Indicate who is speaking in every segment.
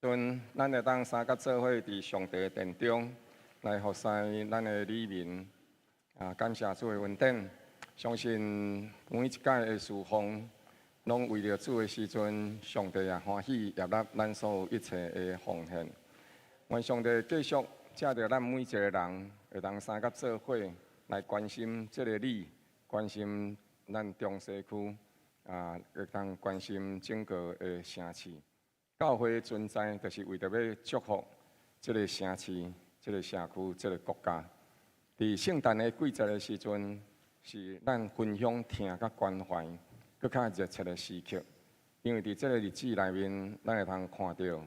Speaker 1: 陣，咱會當三甲做伙佇上帝的殿中來服侍咱的里民。啊，感謝主的恩典，相信每一屆的事奉，攏為著主的時陣，上帝也歡喜悅納咱所有一切的奉獻。願上帝繼續藉著咱每一個人，會當三甲做伙來關心這个里，關心咱中西區，啊，會當關心整個的城市。教會存在，就是為著欲祝福這个城市、這个社區、這个國家。佇聖誕的季節的時陣，是咱分享疼佮關懷閣較熱切的時刻。因為佇這个日子內面，咱會通看著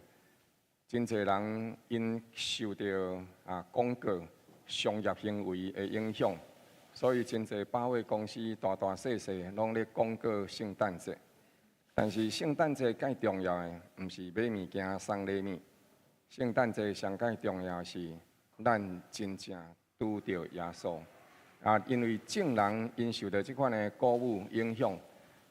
Speaker 1: 真濟人𪜶受著啊廣告、商業行為的影響，所以真濟百貨公司大大細細攏咧廣告聖誕節。但是聖誕節蓋重要的，毋是買物件送禮物。聖誕節上蓋重要是咱真正拄著耶穌。啊，因為眾人𪜶受著這款的鼓舞影響，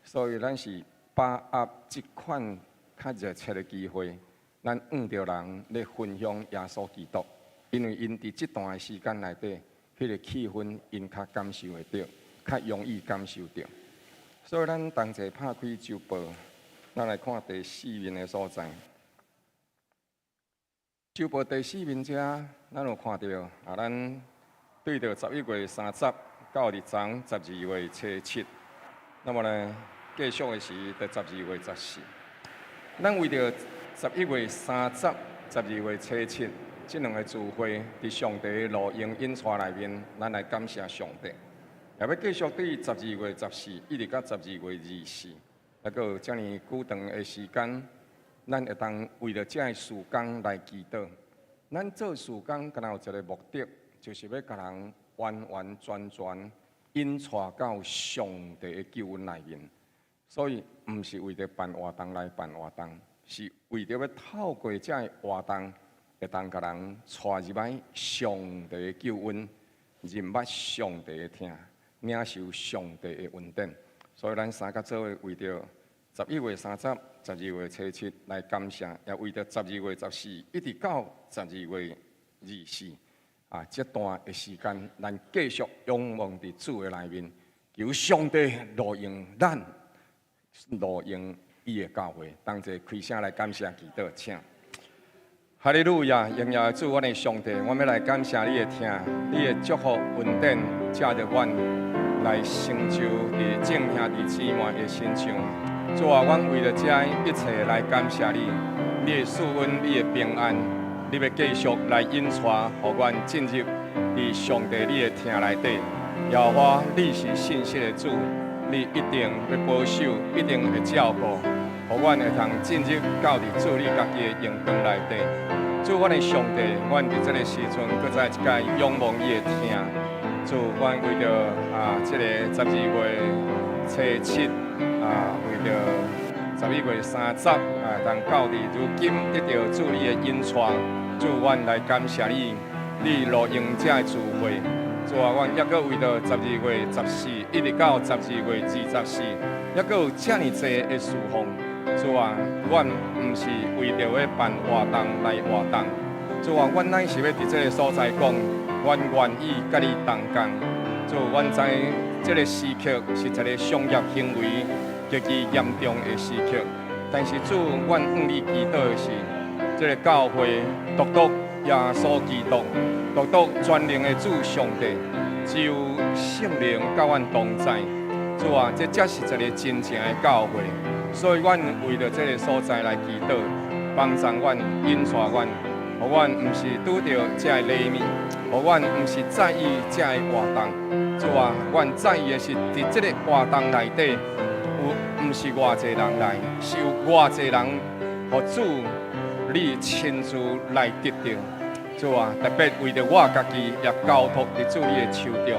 Speaker 1: 所以咱是把握這款較熱切的機會，咱向著人咧分享耶穌基督。因為𪜶佇這段的時間內底，彼个氣氛𪜶較感受會著，較容易感受著。所以咱同齊拍開週報，咱來看第四面的所在。週報第四面遮，咱有看著啊，咱對著11月30到日昨12月初7，那麼呢，繼續的是佇12月14。咱為著11月30、12月初7這兩个聚會，佇上帝的路用引帶內面，咱來感謝上帝。也欲繼續對12月14一直到12月24，猶閣有遮爾久長的時間，咱會當為著這个事工來祈禱。咱做事工，敢若有一个目的，就是欲共人完完全全引帶到上帝的救恩內面。所以，毋是為著辦活動來辦活動，是為著欲透過這个活動，會當共人帶入來上帝的救恩，認捌上帝的疼，領受上帝的恩典。所以，咱三甲做伙為著11月30、12月初7來感謝，也為著12月14一直到12月24啊，這段的時間，咱繼續仰望佇主的內面，求上帝路用咱，路用伊的教會，同齊開聲來感謝祈禱，請。哈利路亞，榮耀的主，阮的上帝，阮欲來感謝你的疼，你的祝福恩典，藉著阮來成就佇眾兄弟姊妹的身上。主啊，阮為著這一切來感謝你，你的賜恩，你的平安，你欲繼續來引帶，予阮進入佇上帝你的疼內底。耶和華，你是信實的主，你一定會保守，一定會照顧，予阮會通進入到佇主你家己的榮光內底。主，阮的上帝，阮佇這个時陣，閣再一擺仰望你的疼。主，阮為著啊，這个12月初7啊，為著11月30啊，當到佇如今得著主你的引帶，主，阮來感謝你，你路用這个聚會。主啊，阮猶閣為著12月14一直到12月24，猶閣有遮爾濟的事奉。主啊，阮毋是為著欲辦活動來活動。主啊，阮乃是欲佇這个所在講，阮願意佮你同工。主，阮知這个時刻是一个商業行為極其嚴重的時刻，但是主，阮向你祈禱的是，這个教會獨獨耶穌基督，獨獨全能的主上帝，只有聖靈佮阮同在。主啊，這才是一个真正的教會。所以，阮為著這个所在來祈禱，幫助阮，引帶阮，予阮毋是拄著這个禮物，予阮毋是在意這个活動。主啊，阮在意的是，佇這个活動內底，有毋是偌濟人來，是有偌濟人，予主你親自來得著。主啊，特別為著我家己，也交託佇主你的手中，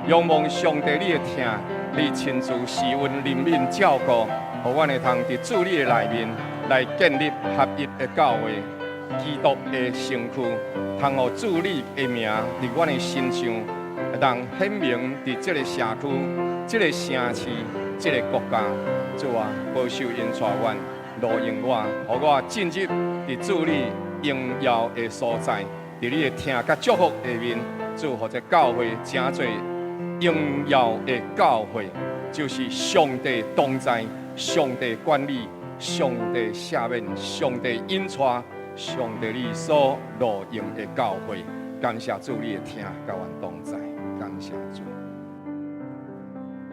Speaker 1: 仰望上帝你的疼，你親自施恩憐憫照顧，予阮會通佇主你的內面來建立合一的教會，基督的身軀，通予主你的名佇阮的身上，會當顯明佇這个社區、這个城市、這个國家。主啊，保守引帶阮，路用我，予我進入佇主你榮耀的所在，佇你的疼佮祝福下面，主予這教會成做榮耀的教會，就是上帝同在、上帝管理、上帝赦免、上帝引帶、上帝你所路用的教會。感謝主你的疼佮阮同在，感謝主。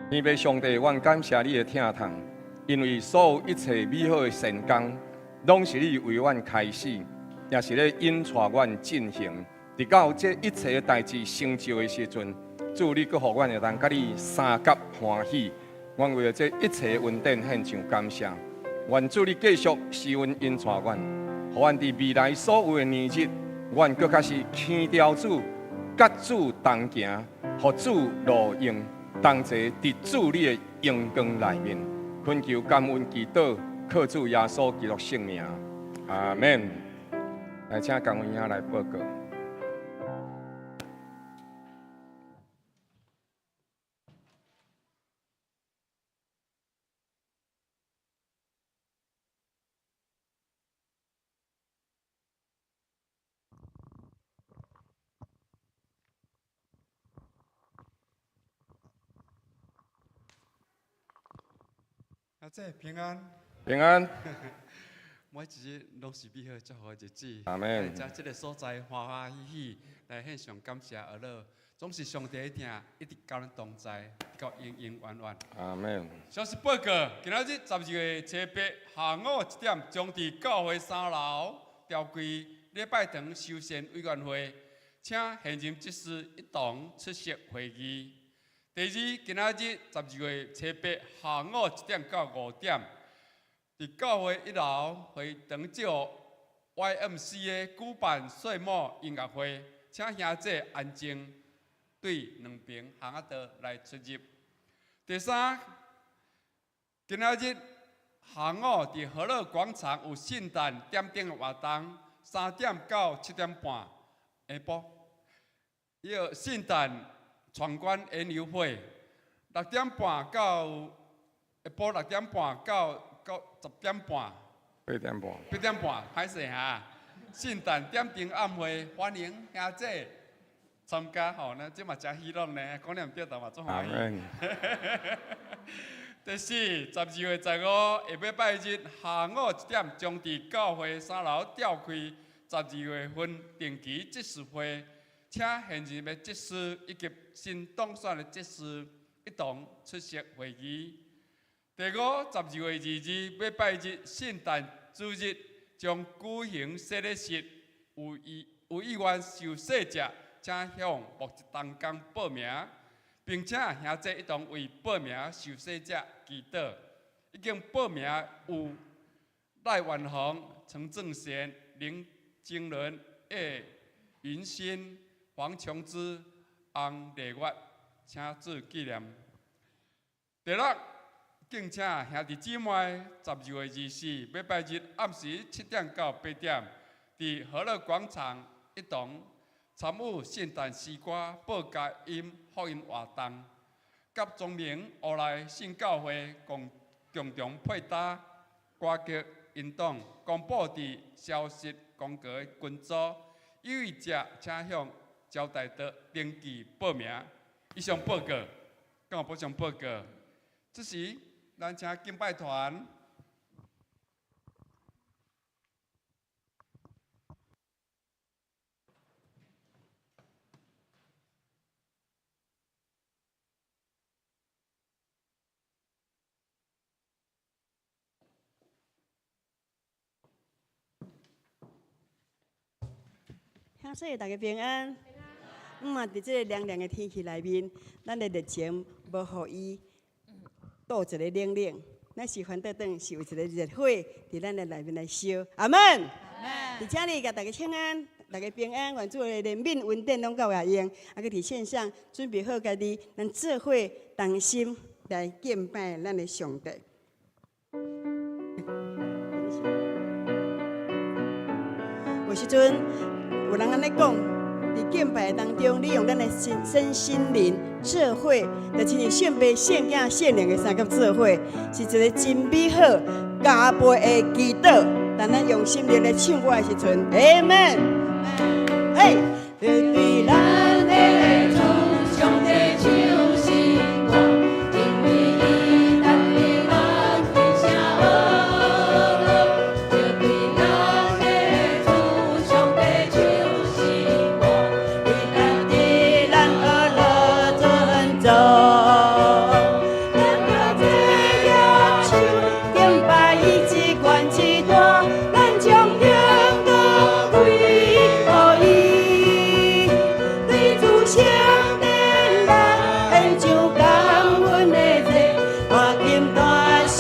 Speaker 1: 天父上帝，阮感謝你的疼痛，因為所有一切美好的善工，攏是你為阮開始，也是咧引帶阮進行。直到這一切的代誌成就的時陣，主你閣予阮會當佮你相佮歡喜。阮為著這一切的恩典獻上感謝。願主你繼續施恩引帶阮，予阮佇未來所有的年日，阮閣較是牽牢主，佮主同行，予主路用，同齊佇主你的榮光內面，懇求感恩祈禱，靠主耶穌基督聖名，阿門。來，請江文兄來報告。
Speaker 2: 阿姐平安，
Speaker 1: 平安。
Speaker 2: 每一日攏是美好祝福的日子。
Speaker 1: 阿門。
Speaker 2: 在這个所在歡歡喜喜來獻上感謝阿樂，總是上帝的疼一直佮咱同在，到永永遠遠。
Speaker 1: 阿門。
Speaker 2: 消息報告，今仔日12月初8下午1點，將佇教會三樓召開禮拜堂修繕委員會，請現任執事一同出席會議。第二，今仔日12月初8下午1點到5點，佇教會一樓會堂借 YMCA 舉辦歲末音樂會，請兄弟安靜對兩爿巷仔道來出入。第三，今仔日下午佇和樂廣場有聖誕點燈的活動，3點到7點半下晡。伊個聖誕闖關園遊會，6點半到下晡6點半到10點半。
Speaker 1: 8點半。
Speaker 2: 8點半，歹勢哈。聖誕點燈暗會，歡迎兄弟參加吼，咱這嘛誠喜樂呢，講了毋對，但嘛足歡喜。第四，12月15下禮拜日下午1點，將佇教會三樓召開十二月份定期執事會，請現任的執事以及新當選的執事一同出席會議。第五，12月22禮拜日聖誕主日將舉行洗禮式，有意願受洗者，請向牧職同工報名，並請兄弟一同為報名受洗者祈禱。已經報名有賴元宏、陳正賢、林金倫、葉雲新、黃瓊芝、洪麗月，請做紀念。第六，敬請兄弟姊妹，12月24禮拜日暗時7點到8點，佇和樂廣場一同參與聖誕詩歌報佳音福音活動，佮中明烏來聖教會共共同配搭歌曲引導公布佇消息公告的群組，有意者請向招待桌登記報名。以上報告，敢有補充報告？這時，咱請敬拜團。
Speaker 3: 兄弟，大家平安。嘛，佇這个涼涼的天氣內面，咱的熱情無予伊倒一个冷冷，咱是反倒轉是有一個熱火佇咱的內面來燒。阿門。佇遮裡共大家請安，大家平安，願主的憐憫恩典攏夠會用。啊，閣佇線上準備好家己，咱做伙同心來敬拜咱的上帝。有時陣有人按呢講，佇敬拜當中，你用咱的身身心靈做伙，就親像聖父、聖囝、聖靈的三級做伙，是一個真美好加倍的祈禱。當咱用心靈來唱歌的時陣，Amen。嘿，對咱的主
Speaker 4: 上帝唱新歌，因為伊值得咱齊聲呵樂。對咱的主上帝唱新歌，
Speaker 3: 伊值得咱呵樂尊崇。咱這樂手敬拜伊至懸至大，咱將榮耀歸予伊。對主聖殿來獻上感恩的祭，大金大聲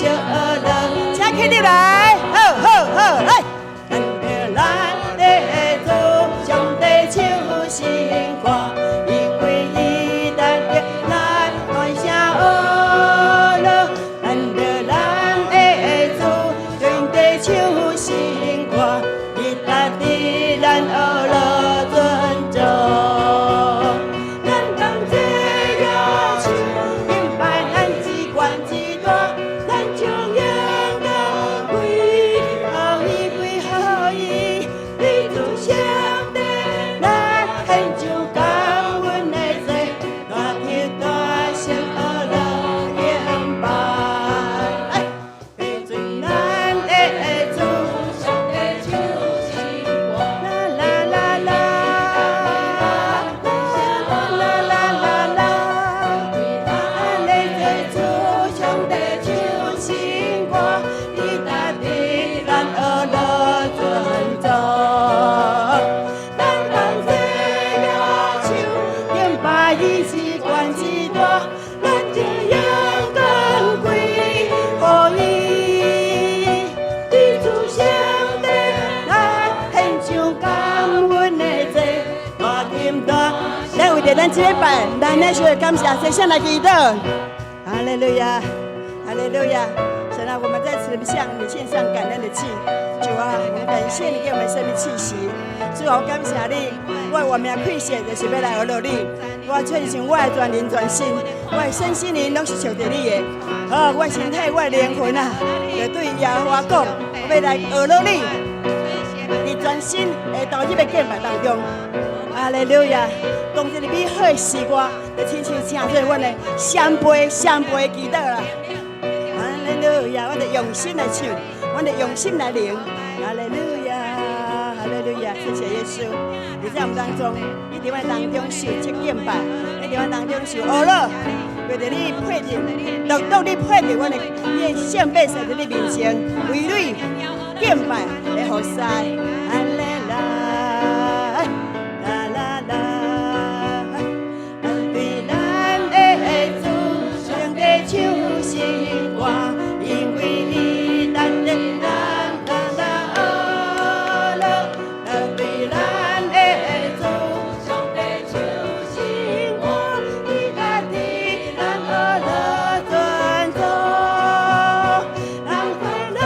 Speaker 3: 樂，請起立來，好好好，來。咱對咱的主上帝唱新歌，因為伊值得咱大聲呵樂。咱對咱的主上帝唱新歌，伊值得咱呵樂尊重。咱當這樂手敬拜咱至懸至大，咱將榮耀歸予伊，歸予伊。對主聖殿來獻上感恩的祭，大聽大聲呵樂敬拜。對咱的主
Speaker 4: 上帝唱新歌，
Speaker 3: 啦啦啦啦，啦啦啦啦啦。咱的主上帝唱新歌，伊值得咱呵樂尊重。咱當這樂手敬拜伊至懸至大，咱將榮耀歸予伊。對主聖殿來獻上感恩的祭，大金大。咱為著咱這禮拜，咱咧需要感謝，齊聲來祈禱。哈利路亞，哈利路亞。神啊，我們在此向你獻上感恩的祭。主啊，我們感謝你給我們生命氣息。主啊，我感謝你，我的活命氣息就是欲來呵樂你。我全心，我的全靈全身，我的身心靈攏是屬著你的。好，我的身體，我的靈魂啊，就對耶和華講，我欲來呵樂你，佇全心的投入的敬拜當中。哈利路亞！當這個美好的詩歌，就親像成做阮的雙倍雙倍祈禱啦。哈利路亞！我哋用心來唱，我哋用心來靈。哈利路亞，哈利路亞！謝謝耶穌，你在我們當中，你佇我當中受這敬拜，你佇我當中受呵樂，為著你配得，獨獨你配得阮的，你的聖百姓佇你面前為你敬拜的服侍。哈利啦，啦啦啦，對咱的主上帝唱新歌，因為伊值得咱大大呵樂，對咱的主
Speaker 4: 上帝唱新歌，
Speaker 3: 伊值得咱呵樂尊重，咱快樂。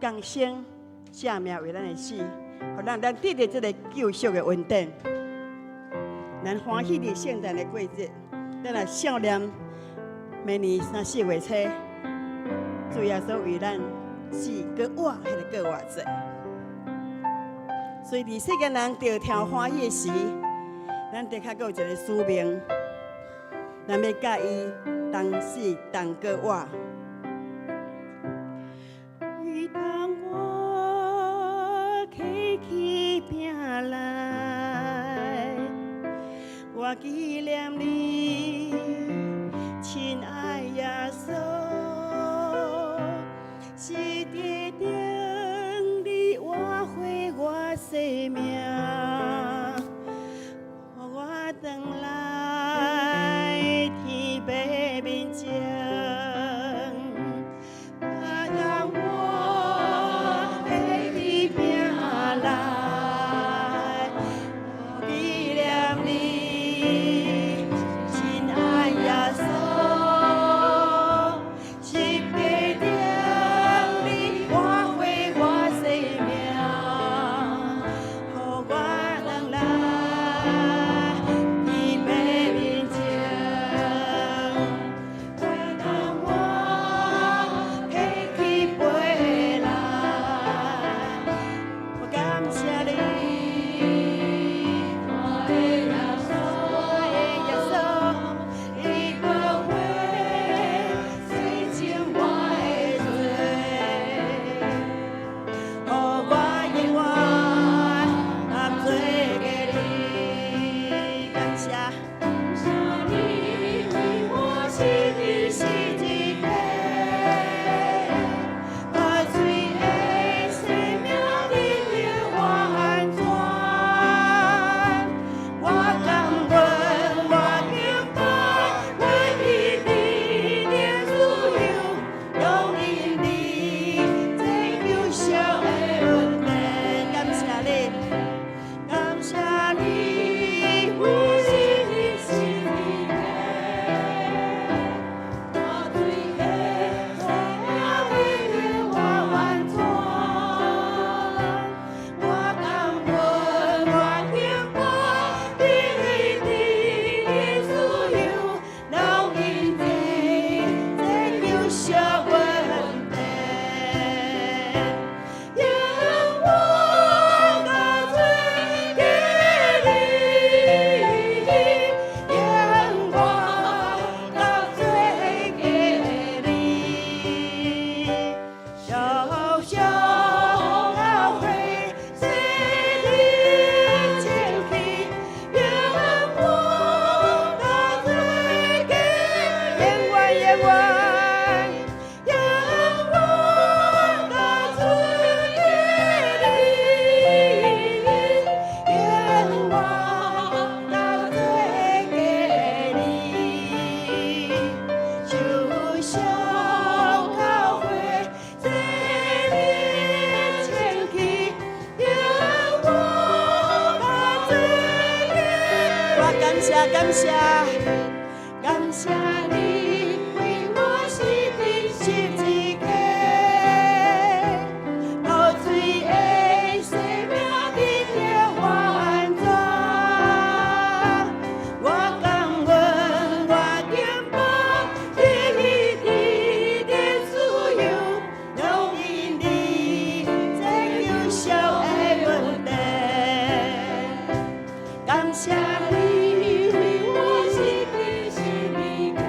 Speaker 3: 降生捨命為咱的死，予咱咱得著這个救贖的恩典。咱歡喜佇聖誕的過節，咱來想念每年三四月初，主耶穌為咱死，閣活彼个復活節。所以佇世間人著聽歡喜的時，咱的確閣有一个使命，咱欲佮伊同死同閣活。當我提起餅來，我紀念你，親愛耶穌，十字架頂你換回我生命，予我轉來天父面前。當我提起餅來，紀念你，親愛耶穌，十字架頂你換回我生命，予我轉來天父面前。當我提起杯來，我感謝你，
Speaker 4: 我的耶穌，
Speaker 3: 我的耶穌，你寶血洗淨我的罪，予我永遠合做給你，感謝。
Speaker 4: 感謝你為我死佇十字架，把罪的生命得著完全。
Speaker 3: 我感恩，我敬拜，願意得著自由，用因你這救贖的恩典。感謝你，感謝你為
Speaker 4: 我死佇十字架，把罪的生命得著完全。
Speaker 3: 我感恩，我敬拜，願意得自由，留因你這救贖恩典。讓我交做給你，讓我交做給你，小小教會洗禮清氣，讓我交做給永遠永遠，讓我交做給你，讓我交做給你，就像教會洗禮清氣，讓我交做給我感謝感謝感謝你為我死佇十字架，予罪的生命得著完全。我感恩，我敬拜，願意得著自由，用因你這救贖的恩典。感謝你
Speaker 4: 為我死佇十字架，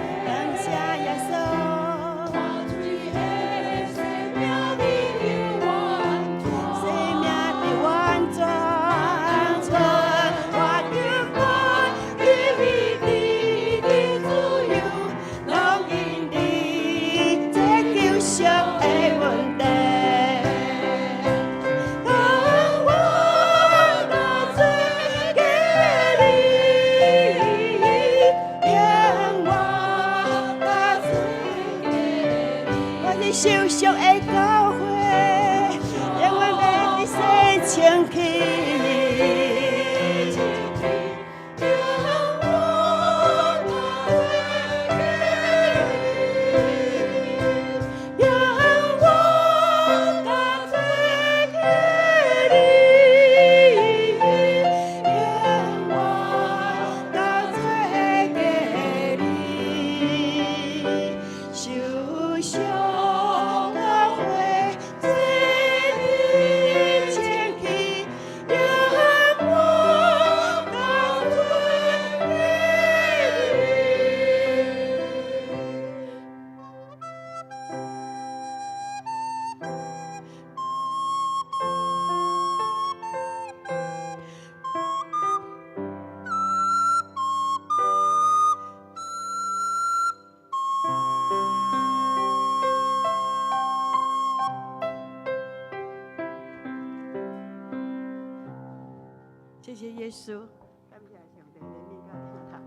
Speaker 3: 謝謝耶穌，感謝上帝憐憫佮疼痛。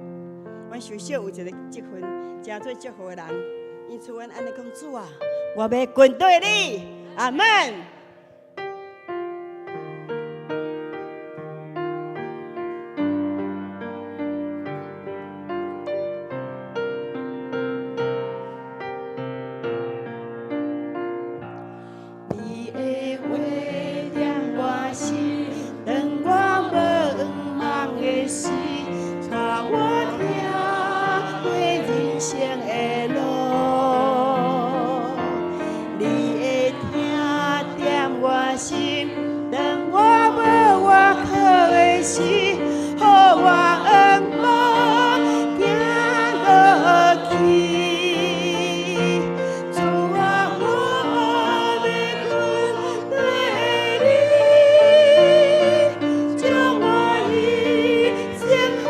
Speaker 3: 阮想小有一个積分，誠做祝福的人，因此阮按呢講，主啊，我欲跟綴你，阿門。你的話點我心，當我無望的時，帶我行過人生的路。你的疼點我心，當我無倚靠的時，予我向無行落去。主啊，我欲跟綴你，將我一生獻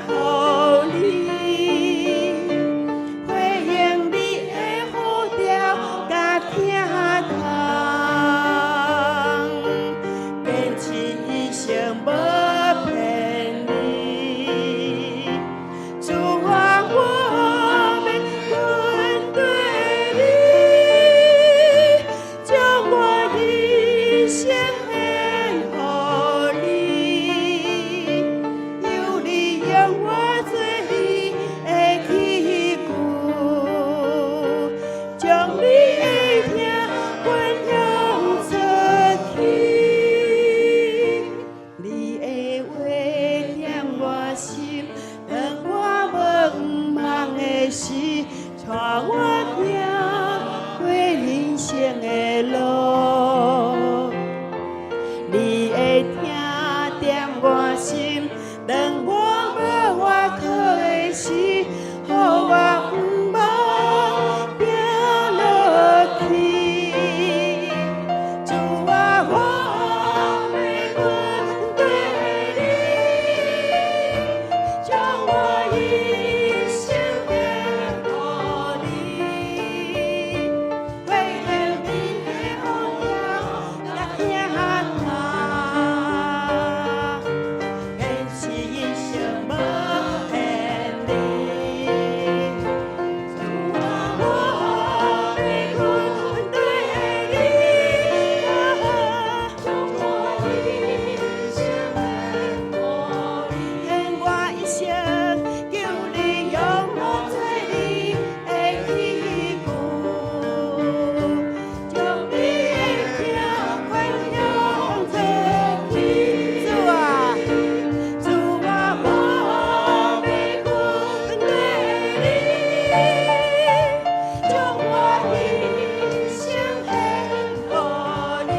Speaker 3: 予你，回應你的呼召佮疼痛，堅持一生無偏離。主啊，我欲跟綴你，將我一生獻予你，求你用我做你的器具，將你的疼分享出去。你的話點我心，當我無望的時，帶我行過人生的路。你的疼點我心，當我無倚靠的時，予我向無行落去。主啊，我欲跟綴你，將我一生獻予你，回應你的呼召佮疼痛，堅持一生無偏離。主啊，我欲跟綴你，將我一生獻予你，獻我一生，求你用我做你的器具，將你的疼分享出去。主啊，主啊，我欲跟綴你，將我一生獻予你，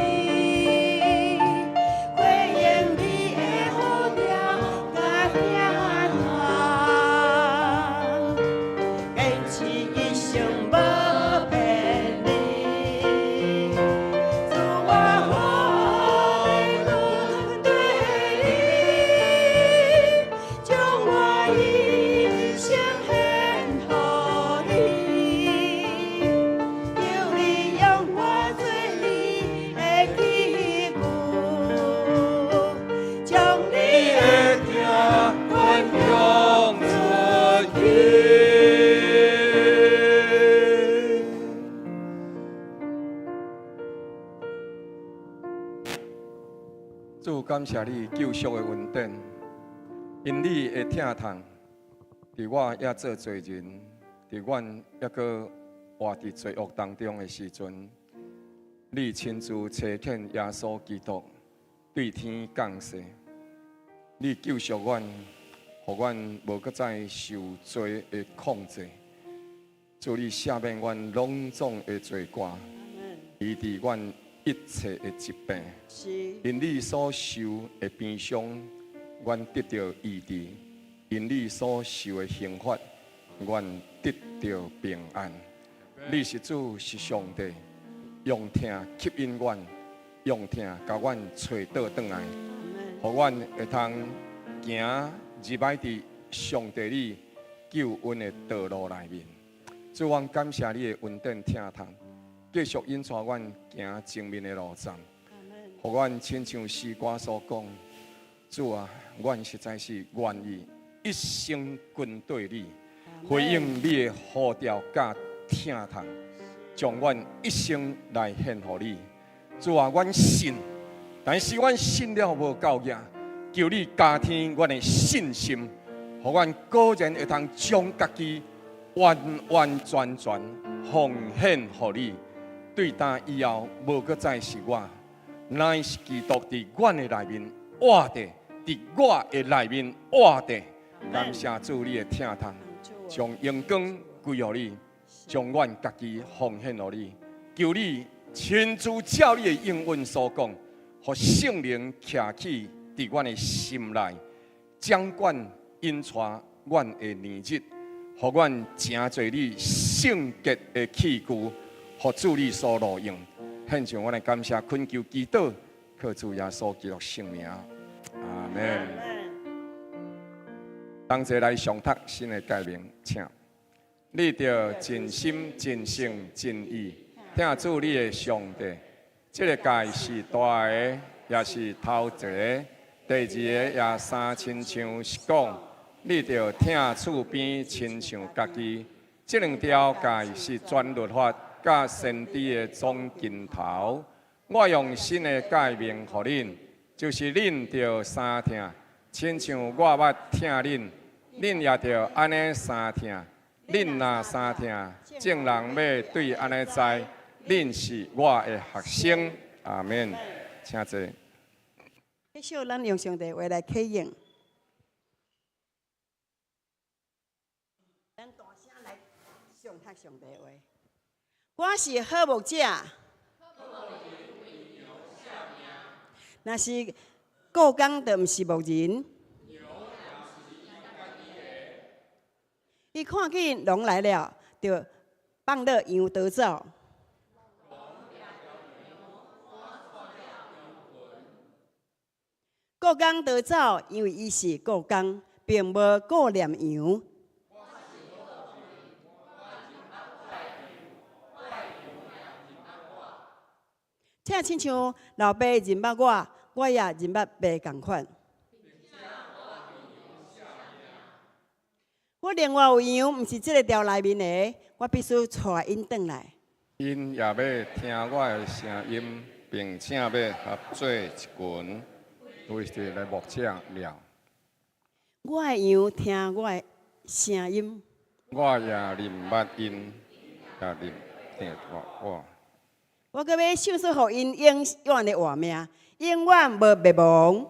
Speaker 3: 回應你的呼召佮疼痛，堅持一生無偏離。主啊，我欲跟綴你，將我一生獻予你，求你用我做你的器具，將你的疼分享出去。
Speaker 1: 主，感謝你救贖的恩典，因你的疼痛，佇我猶做罪人，佇阮猶閣活佇罪惡當中的時陣，你親自差遣耶穌基督對天降世，你救贖阮，予阮無閣再受罪的控制。主，你赦免阮攏總的罪過，醫治阮一切的疾病。因你所受的鞭傷，阮得著醫治；因你所受的刑罰，阮得著平安。你是主，是上帝，用疼吸引阮，用疼共阮揣倒轉來，予阮會通行入來佇上帝你救恩的道路內面。主，阮感謝你的恩典疼痛，繼續引帶阮行前面的路程，予阮親像詩歌所講，主啊，阮實在是願意一生跟綴你，回應你的呼召佮疼痛，將阮一生來獻予你。主啊，阮信，但是阮信了無夠額，求你加添阮的信心，予阮果然會通將家己完完全全奉獻予你。對今以後，無閣再是我，乃是基督佇阮的內面活著，佇我的內面活著。感謝主你的疼痛，將榮光歸予你，將阮家己奉獻予你。求你親自照你的應允所講，予聖靈徛起佇阮的心內，掌管引帶阮的年日，予阮成做你聖潔的器具，予主你所錄用。獻上阮的感謝，懇求祈禱，靠主耶穌基督聖名，阿門。同齊來誦讀新的誡命，請你著盡心、盡性、盡意，疼主你的上帝。這个誡是大的，也是頭一个。第二个也相親像是講，你著疼厝邊親像家己。這兩條誡是全律法佮先知的總根頭。我用新的誡命予恁，就是恁著相疼，親像我捌疼恁，恁也著按呢相疼。恁若相疼，眾人欲對按呢知，恁是我的學生。阿門。請坐。
Speaker 3: 繼續，咱用上帝話來啟應。咱大聲來誦讀上帝話。我是好牧者。若是雇工，就毋是牧人。伊看見狼來了，就放落羊逃走。雇工逃走，因為伊是雇工，並無顧念羊。正親像老爸認捌我，我也認捌爸仝款。我另外有羊，毋是這个牢內面的，我必須帶𪜶轉來。
Speaker 1: 𪜶也欲聽我的聲音，並且欲合做一群，為一个牧者了。
Speaker 3: 我的羊聽我的聲音。
Speaker 1: 我也認捌𪜶，也認聽我我。
Speaker 3: 我閣欲賞賜予𪜶永遠的活命，永遠無滅亡。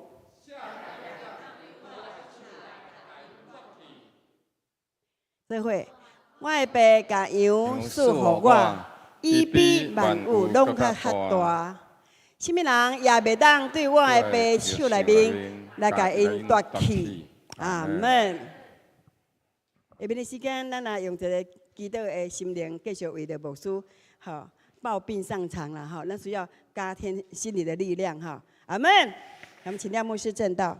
Speaker 3: 做伙，我的爸共羊賜予我，伊比萬有攏閣較大。啥物人也袂當對我的爸手內面來共𪜶奪去。阿門。下面的時間，咱來用一个祈禱的心靈，繼續為著牧師，吼抱病上場啦，吼，咱需要加添心靈的力量，哈。阿門。咱們請廖牧師證道。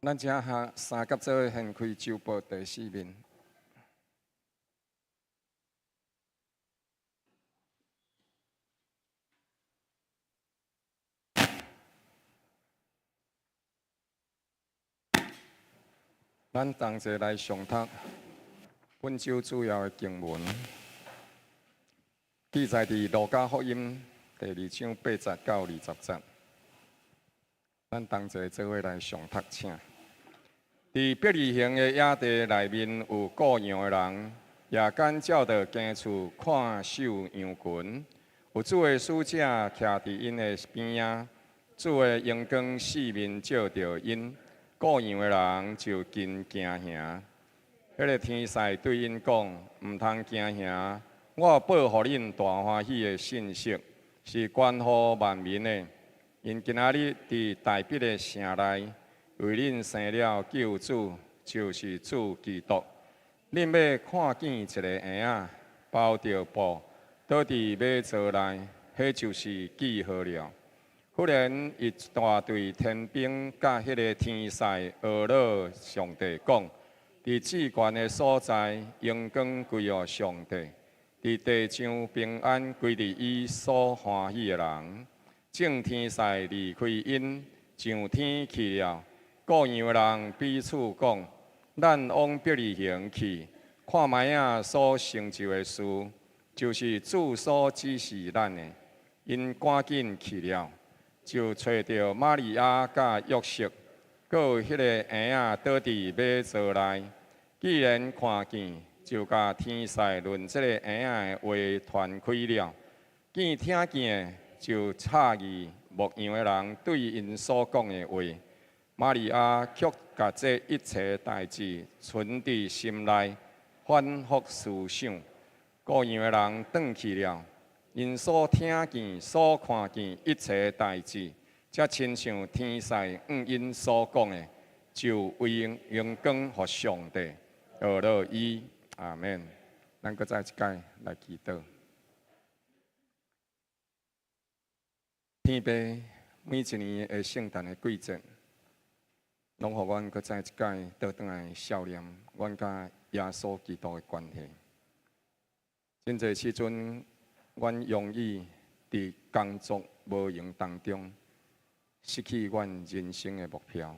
Speaker 1: 咱請下三甲做伙掀開週報第四面。咱同齊來誦讀本週主要的經文，記載佇路加福音第二章八節到二十節。咱同齊做伙來誦讀，請。佇伯利恆的野地內面有顧羊的人，夜間照著家厝看守羊群，有主的使者徛佇𪜶的邊仔，主的榮光四面照著𪜶，顧羊的人就真驚嚇。彼个天使對𪜶講：毋通驚嚇，我報予恁大歡喜的信息，是關乎萬民的。因今仔日佇大衛的城內，為恁生了救主，就是主基督。恁欲看見一个嬰仔，包著布，倒佇馬槽內，彼就是記號了。忽然，一大隊天兵佮彼个天使呵咾上帝講：佇至懸的所在，榮光歸予上帝；佇地上平安歸佇伊所歡喜的人。眾天使離開𪜶，上天去了。顧羊的人彼此講：咱往伯利恆去，看覓仔所成就的事，就是主所指示咱的。𪜶趕緊去了，就揣著瑪利亞佮約瑟，閣有彼个嬰仔倒佇馬槽內。既然看見，就共天使論這个嬰仔的話傳開了。見聽見的，就詫異牧羊的人對𪜶所講的話。瑪利亞卻共這一切代誌存佇心內，反覆思想。顧羊的人轉去了，𪜶所聽見、所看見一切代誌，才親像天使向𪜶所講的，就歸榮光予上帝，呵咾伊。阿門。咱閣再一擺來祈禱。天父，每一年的聖誕的季節，攏予阮閣再一擺倒轉來數念阮佮耶穌基督的關係。真濟時陣，阮容易佇工作無閒當中，失去阮人生的目標。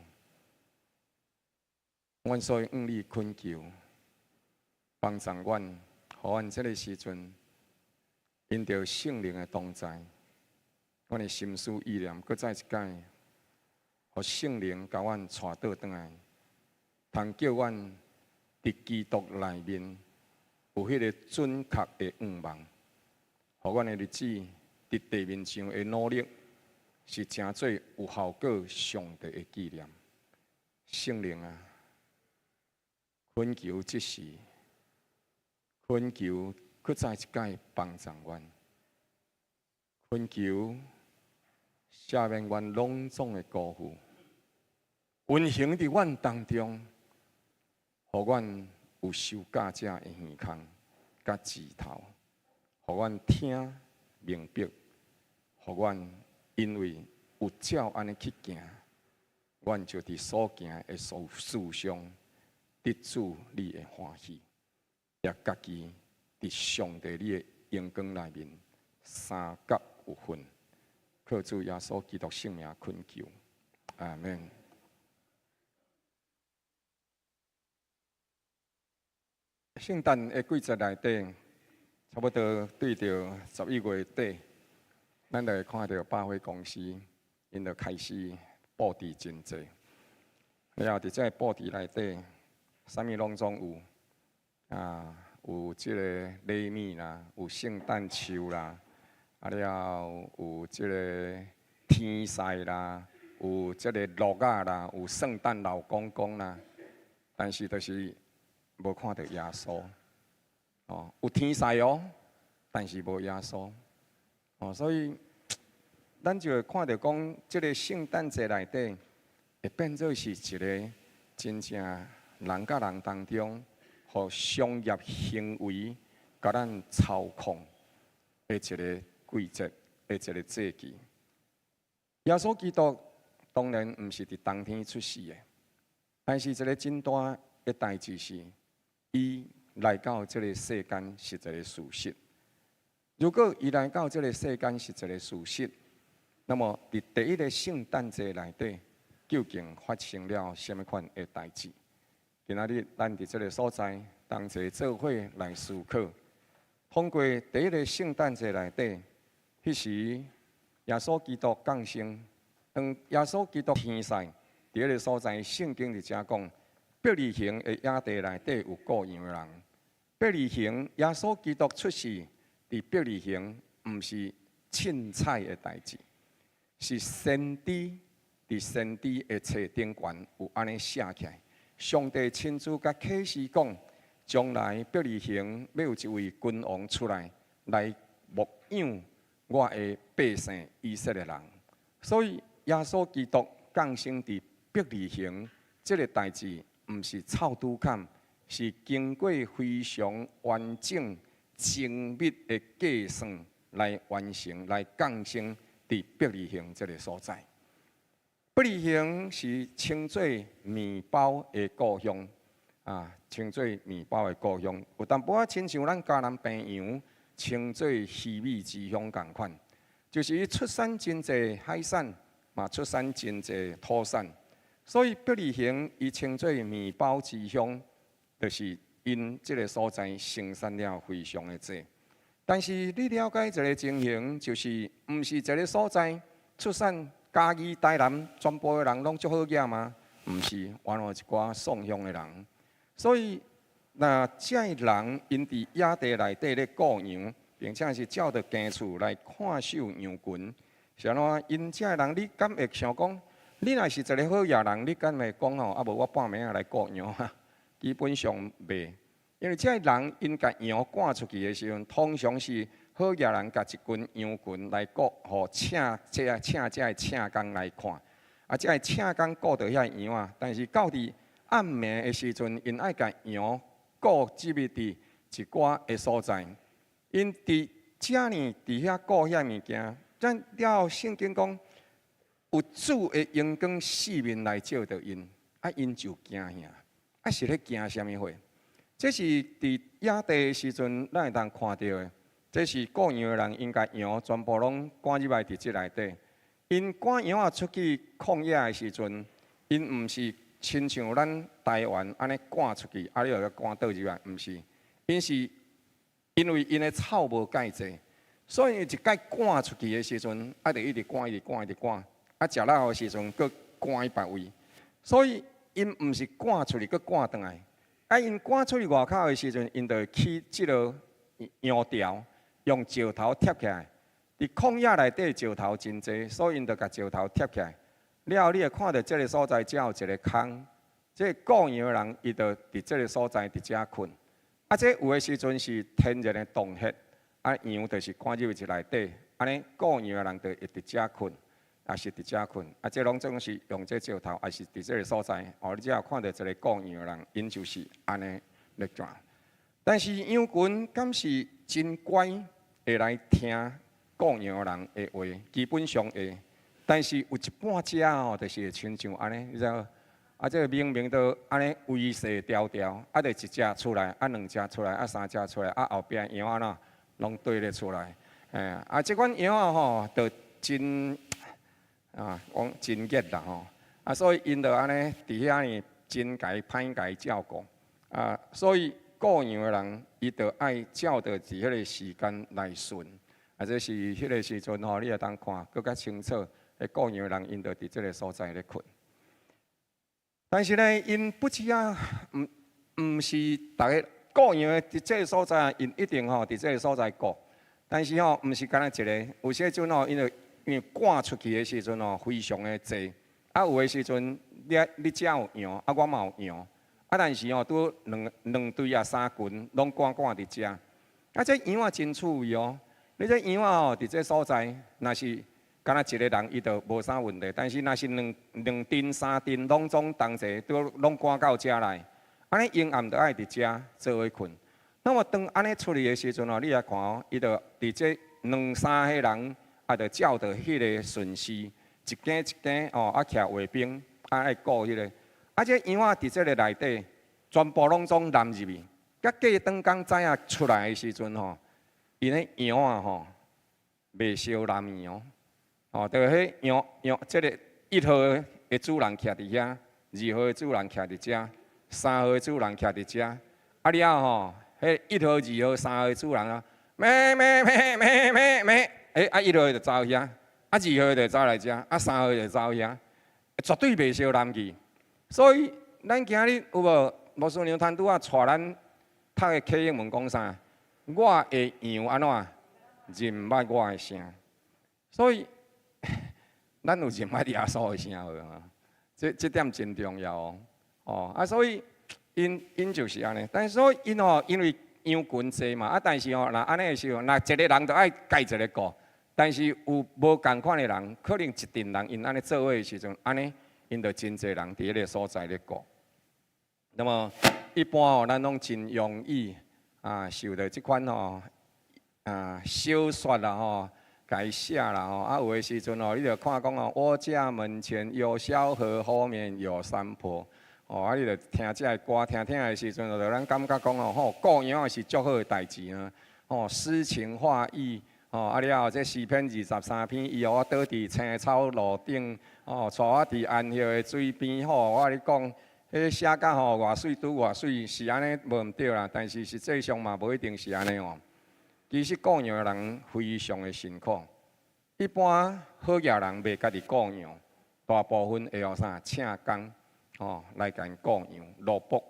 Speaker 1: 阮所以向你懇求，幫助阮，予阮這个時陣，因著聖靈的同在，阮的心思意念，閣再一擺，予聖靈共阮帶倒轉來，通叫阮佇基督內面有彼个準確的願望，予阮的日子佇地面上的努力，是成做有效果上帝的紀念。聖靈啊，懇求這時，懇求閣再一擺幫助阮，懇求赦免阮攏總的辜負，運行佇阮當中，予阮有受教者的耳孔佮舌頭，予阮聽明白，予阮因為有照按呢去行，阮就佇所行的所事上得主你的歡喜，也家己佇上帝你的榮光內面相佮有份。靠主耶穌基督聖名懇求，阿門。聖誕的季節內底，差不多對著11月底，咱就會看著百貨公司，𪜶就開始布置真濟。了後，佇這个布置內底，啥物攏總有，啊，有這个禮物啦，有聖誕樹啦，啊了有這个天使啦，有這个鹿仔啦，有聖誕老公公啦，但是就是無看著耶穌，哦，有天使哦，但是無耶穌，哦，所以咱就會看著講，這个聖誕節內底會變做是一个真正人佮人當中，予商業行為共咱操控的一个季節的一个節期。耶穌基督當然毋是佇冬天出世的，但是一个真大的代誌是，伊來到這个世間是一个事實。如果伊來到這个世間是一个事實，那麼佇第一个聖誕節內底，究竟發生了啥物款的代誌？今仔日咱佇這个所在同齊做伙來思考。通過第一个聖誕節內底，彼時耶穌基督降生，當耶穌基督天使佇彼个所在，聖經佇遮講，伯利恆的野地內底有顧羊的人。伯利恆耶穌基督出世佇伯利恆，毋是凊彩的代誌，是先知佇先知的冊頂懸有按呢寫起來。上帝親自共啟示講，將來伯利恆欲有一位君王出來，來牧養我的百姓以色列人。所以耶穌基督降生佇伯利恆，這个代誌毋是湊拄坎，是經過非常完整精密的計算來完成、來降生佇伯利恆這个所在。伯利恆是稱做麵包的故鄉，啊，稱做麵包的故鄉。有淡薄仔親像咱嘉南平洋稱做魚米之鄉仝款，就是伊出產真濟海產，嘛出產真濟土產。所以伯利恆伊稱做麵包之鄉，就是𪜶這个所在生產了非常的濟。但是你了解一个情形，就是毋是一个所在出產嘉義、台南全部的人攏足好額嗎？毋是，原來有一寡喪鄉的人。所以，若這个人𪜶佇野地內底咧顧羊，並且是照著家厝來看守羊群，是按怎？𪜶這个人，你敢會想講，你若是一个好額人，你敢會講吼？啊無我半暝仔來顧羊哈？基本上袂，因為這个人𪜶共羊趕出去的時陣，通常是好額人共一群羊群來顧，予請這个請這个請工來看，啊，這个請工顧著遐羊仔，但是到佇暗暝的時陣，𪜶愛共羊顧入去佇一寡的所在，𪜶佇遮呢佇遐顧遐物件，咱了後聖經講有主的榮光四面來照著𪜶，啊，𪜶就驚嚇，啊是咧驚啥物貨？這是佇野地的時陣，咱會當看著的。這是顧羊的人，𪜶共羊全部攏趕入來佇這內底。𪜶趕羊仔出去曠野的時陣，𪜶毋是親像咱台灣按呢趕出去，啊，你予共趕倒入來，毋是，𪜶是因為𪜶的草無蓋濟，所以一擺趕出去的時陣，啊，就一直趕，一直趕，一直趕，啊，食飽的時陣，閣趕去別位。所以𪜶毋是趕出去，閣趕轉來。啊，𪜶趕出去外口的時陣，𪜶就會起這个羊牢，用石頭疊起來。佇曠野內底石頭真濟，所以𪜶就共石頭疊起來。了後，你會看著這个所在，遮有一个空。這个顧羊的人，伊就佇這个所在佇遮睏。啊，這有的時陣是天然的洞穴，啊，羊就是趕入去內底，按呢顧羊的人就會佇遮睏，也是佇遮睏。啊，這攏總是用這石頭，也是佇這个所在。哦，你只有看著一个顧羊的人，𪜶就是按呢咧做。但是羊群敢是真乖，會來聽顧羊的人的話，基本上會。但是有一半隻吼，就是會親像按呢，你知無？啊，這个明明都按呢圍勢牢牢，啊，就一隻出來，啊，兩隻出來，啊，三隻出來，啊，後壁羊仔怎攏綴咧出來，嘿，啊，這款羊仔吼，就真啊，講真熱啦吼，啊，所以𪜶就按呢佇遐呢真共歹共照顧，啊，所以顧羊的人，伊就愛照著佇彼个時間來巡，啊，這是彼个時陣吼，你會當看閣較清楚。彼顧羊的人，𪜶就佇這个所在咧睏。但是呢，𪜶不止啊，毋毋是逐个顧羊的佇這个所在，𪜶一定吼佇這个所在顧。但是吼，毋是干焦一个，有時陣吼，𪜶就因為趕出去的時陣吼，非常的濟。啊，有的時陣你你遮有羊，啊，我嘛有羊。啊，但是吼，拄兩兩隊啊三群攏趕趕佇遮。啊，這羊仔真趣味哦。你這羊仔吼，佇這所在，若是干焦一个人，伊就無啥問題。但是若是兩兩陣三陣攏總同齊都攏趕到遮來，按呢𪜶暗就愛佇遮做伙睏。那麼當按呢出去的時陣哦，你來看哦，伊就佇這兩三個人，啊，就照著彼個順序，一間一間哦，啊，徛衛兵，啊，愛顧彼个。啊，這羊仔佇這个內底，全部攏總納入去。佮過轉工早仔出來的時陣吼，𪜶的羊仔吼，袂相濫去哦。哦，就彼羊羊，這个一號的主人徛佇遐，二號的主人徛佇遮，三號的主人徛佇遮。啊了後吼，彼一號、二號、三號的主人啊，咩咩咩咩咩咩，欸，啊一號就走遐，啊二號就走來遮，啊三號就走遐，絕對袂相濫去。所以咱今日有無牧師娘攤拄仔帶咱讀的啟應文講啥？我的羊按怎認捌我的聲？所以咱有認捌耶穌的聲無？這這點真重要哦。哦，啊，所以𪜶𪜶就是按呢，但是所以𪜶吼，因為羊群濟嘛，啊，但是吼，若按呢的時候，若一个人就愛共一个顧，但是有無仝款的人，可能一陣人𪜶按呢做伙的時陣，按呢𪜶就真濟人佇彼个所在咧顧。那麼一般吼，咱攏真容易啊，啊，受著這款吼啊小說啦吼，共伊寫啦吼。啊，有的時陣吼，你就看講哦，我家門前有小河，後面有山坡。哦，啊，你就聽這个歌，聽聽的時陣，就咱感覺講哦，吼，顧羊是足好的代誌呢。哦，詩情畫意，哦，啊了後這詩篇23篇，伊予我倒佇青草路頂，哦，帶我佇安歇的水邊，吼，我共你講，彼寫甲吼偌媠拄偌媠，是按呢無毋對啦，但是實際上嘛無一定是按呢哦。其實顧羊的人非常的辛苦，一般好額人袂家己顧羊，大部分會予啥請工。吼，來共𪜶顧羊奴僕，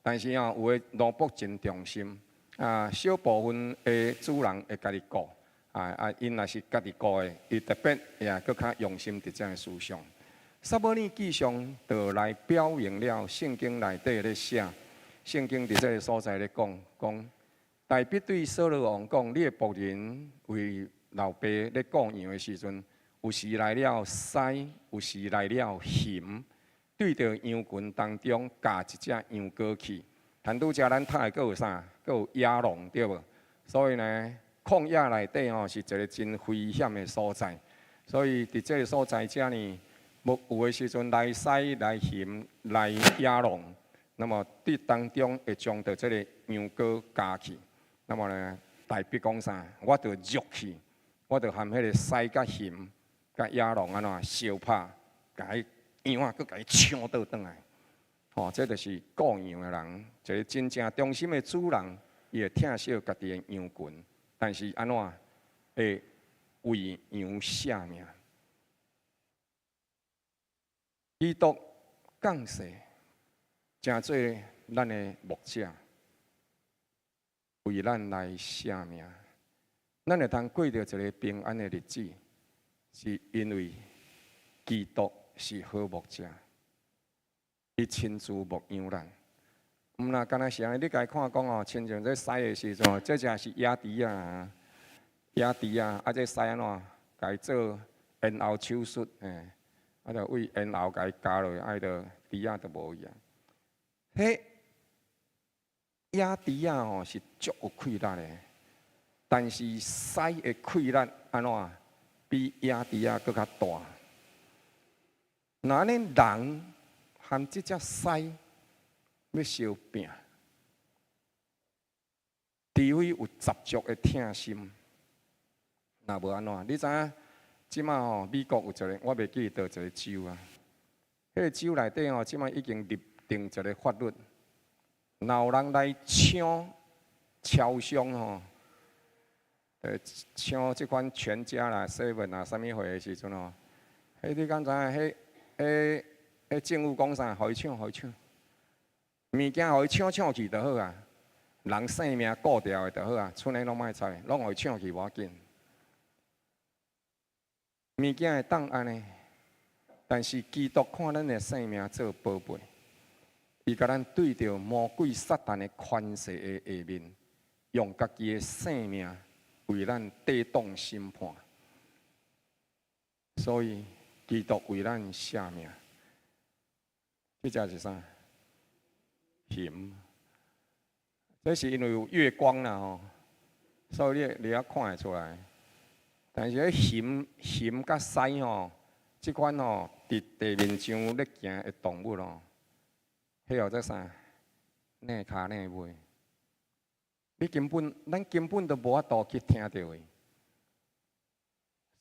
Speaker 1: 但是吼有的奴僕真忠心，啊，小部分的主人會家己顧，啊啊，𪜶若是家己顧的，伊特別也閣較用心佇這个事上。撒母耳記上就來表明了聖經內底咧寫，聖經佇這个所在咧講，講大衛對掃羅王講，你的僕人為老爸咧顧羊的時陣，有時來了獅，有時來了熊。對著羊群當中咬一隻羊羔去，但拄才咱讀的閣有啥？閣有野狼對無？所以呢，曠野內底吼是一个真危險的所在。所以佇這个所在遮呢，無有的時陣來獅來熊來野狼，那麼佇當中會將著這个羊羔咬去。那麼呢，大衛講啥？我著入去，我著含彼个獅佮熊佮野狼按怎相拍，共伊。羊仔，閣共伊搶倒轉來，吼，這就是顧羊的人，一个真正忠心的主人，伊會疼惜家己的羊群，但是按怎會為羊捨命？基督降世，成做咱的牧者，為咱來捨命，咱會通過著一个平安的日子，是因為基督是好牧者，伊親自牧養咱。毋若敢若是按呢，你共伊看講哦，親像這獅的時陣，這隻是野豬啊，野豬啊，啊這獅按怎，共伊做咽喉手術，嘿，啊就為咽喉共伊咬落，啊伊就豬仔就無去啊。彼野豬仔吼是足有氣力的，但是獅的氣力按怎，比野豬仔閣較大。若按呢人和這隻獅欲相拚，除非有十足的疼心，若無按怎？你知影？這馬吼，美國有一个，我袂記佗一个州啊。彼个州內底吼，這馬已經立定一个法律，若有人來搶超商吼，搶這款全家啦、seven 啊、啥物貨的時陣吼，彼你敢知影？彼彼彼政府講啥？予伊搶，予伊搶，物件予伊搶搶去就好啊，人性命顧牢的就好啊，賰的攏莫睬，攏予伊搶去無要緊。物件會當按呢，但是基督看咱的性命做寶貝，伊共咱對著魔鬼撒旦的權勢的下面，用家己的性命為咱抵擋審判。所以基督為咱捨命，這隻是啥？熊。這是因為有月光啦吼，所以你會看會出來。但是彼熊熊佮獅吼，這款吼佇地面上咧行的動物吼，彼叫做啥？躡跤躡尾。你根本，咱根本都無法度去聽著伊。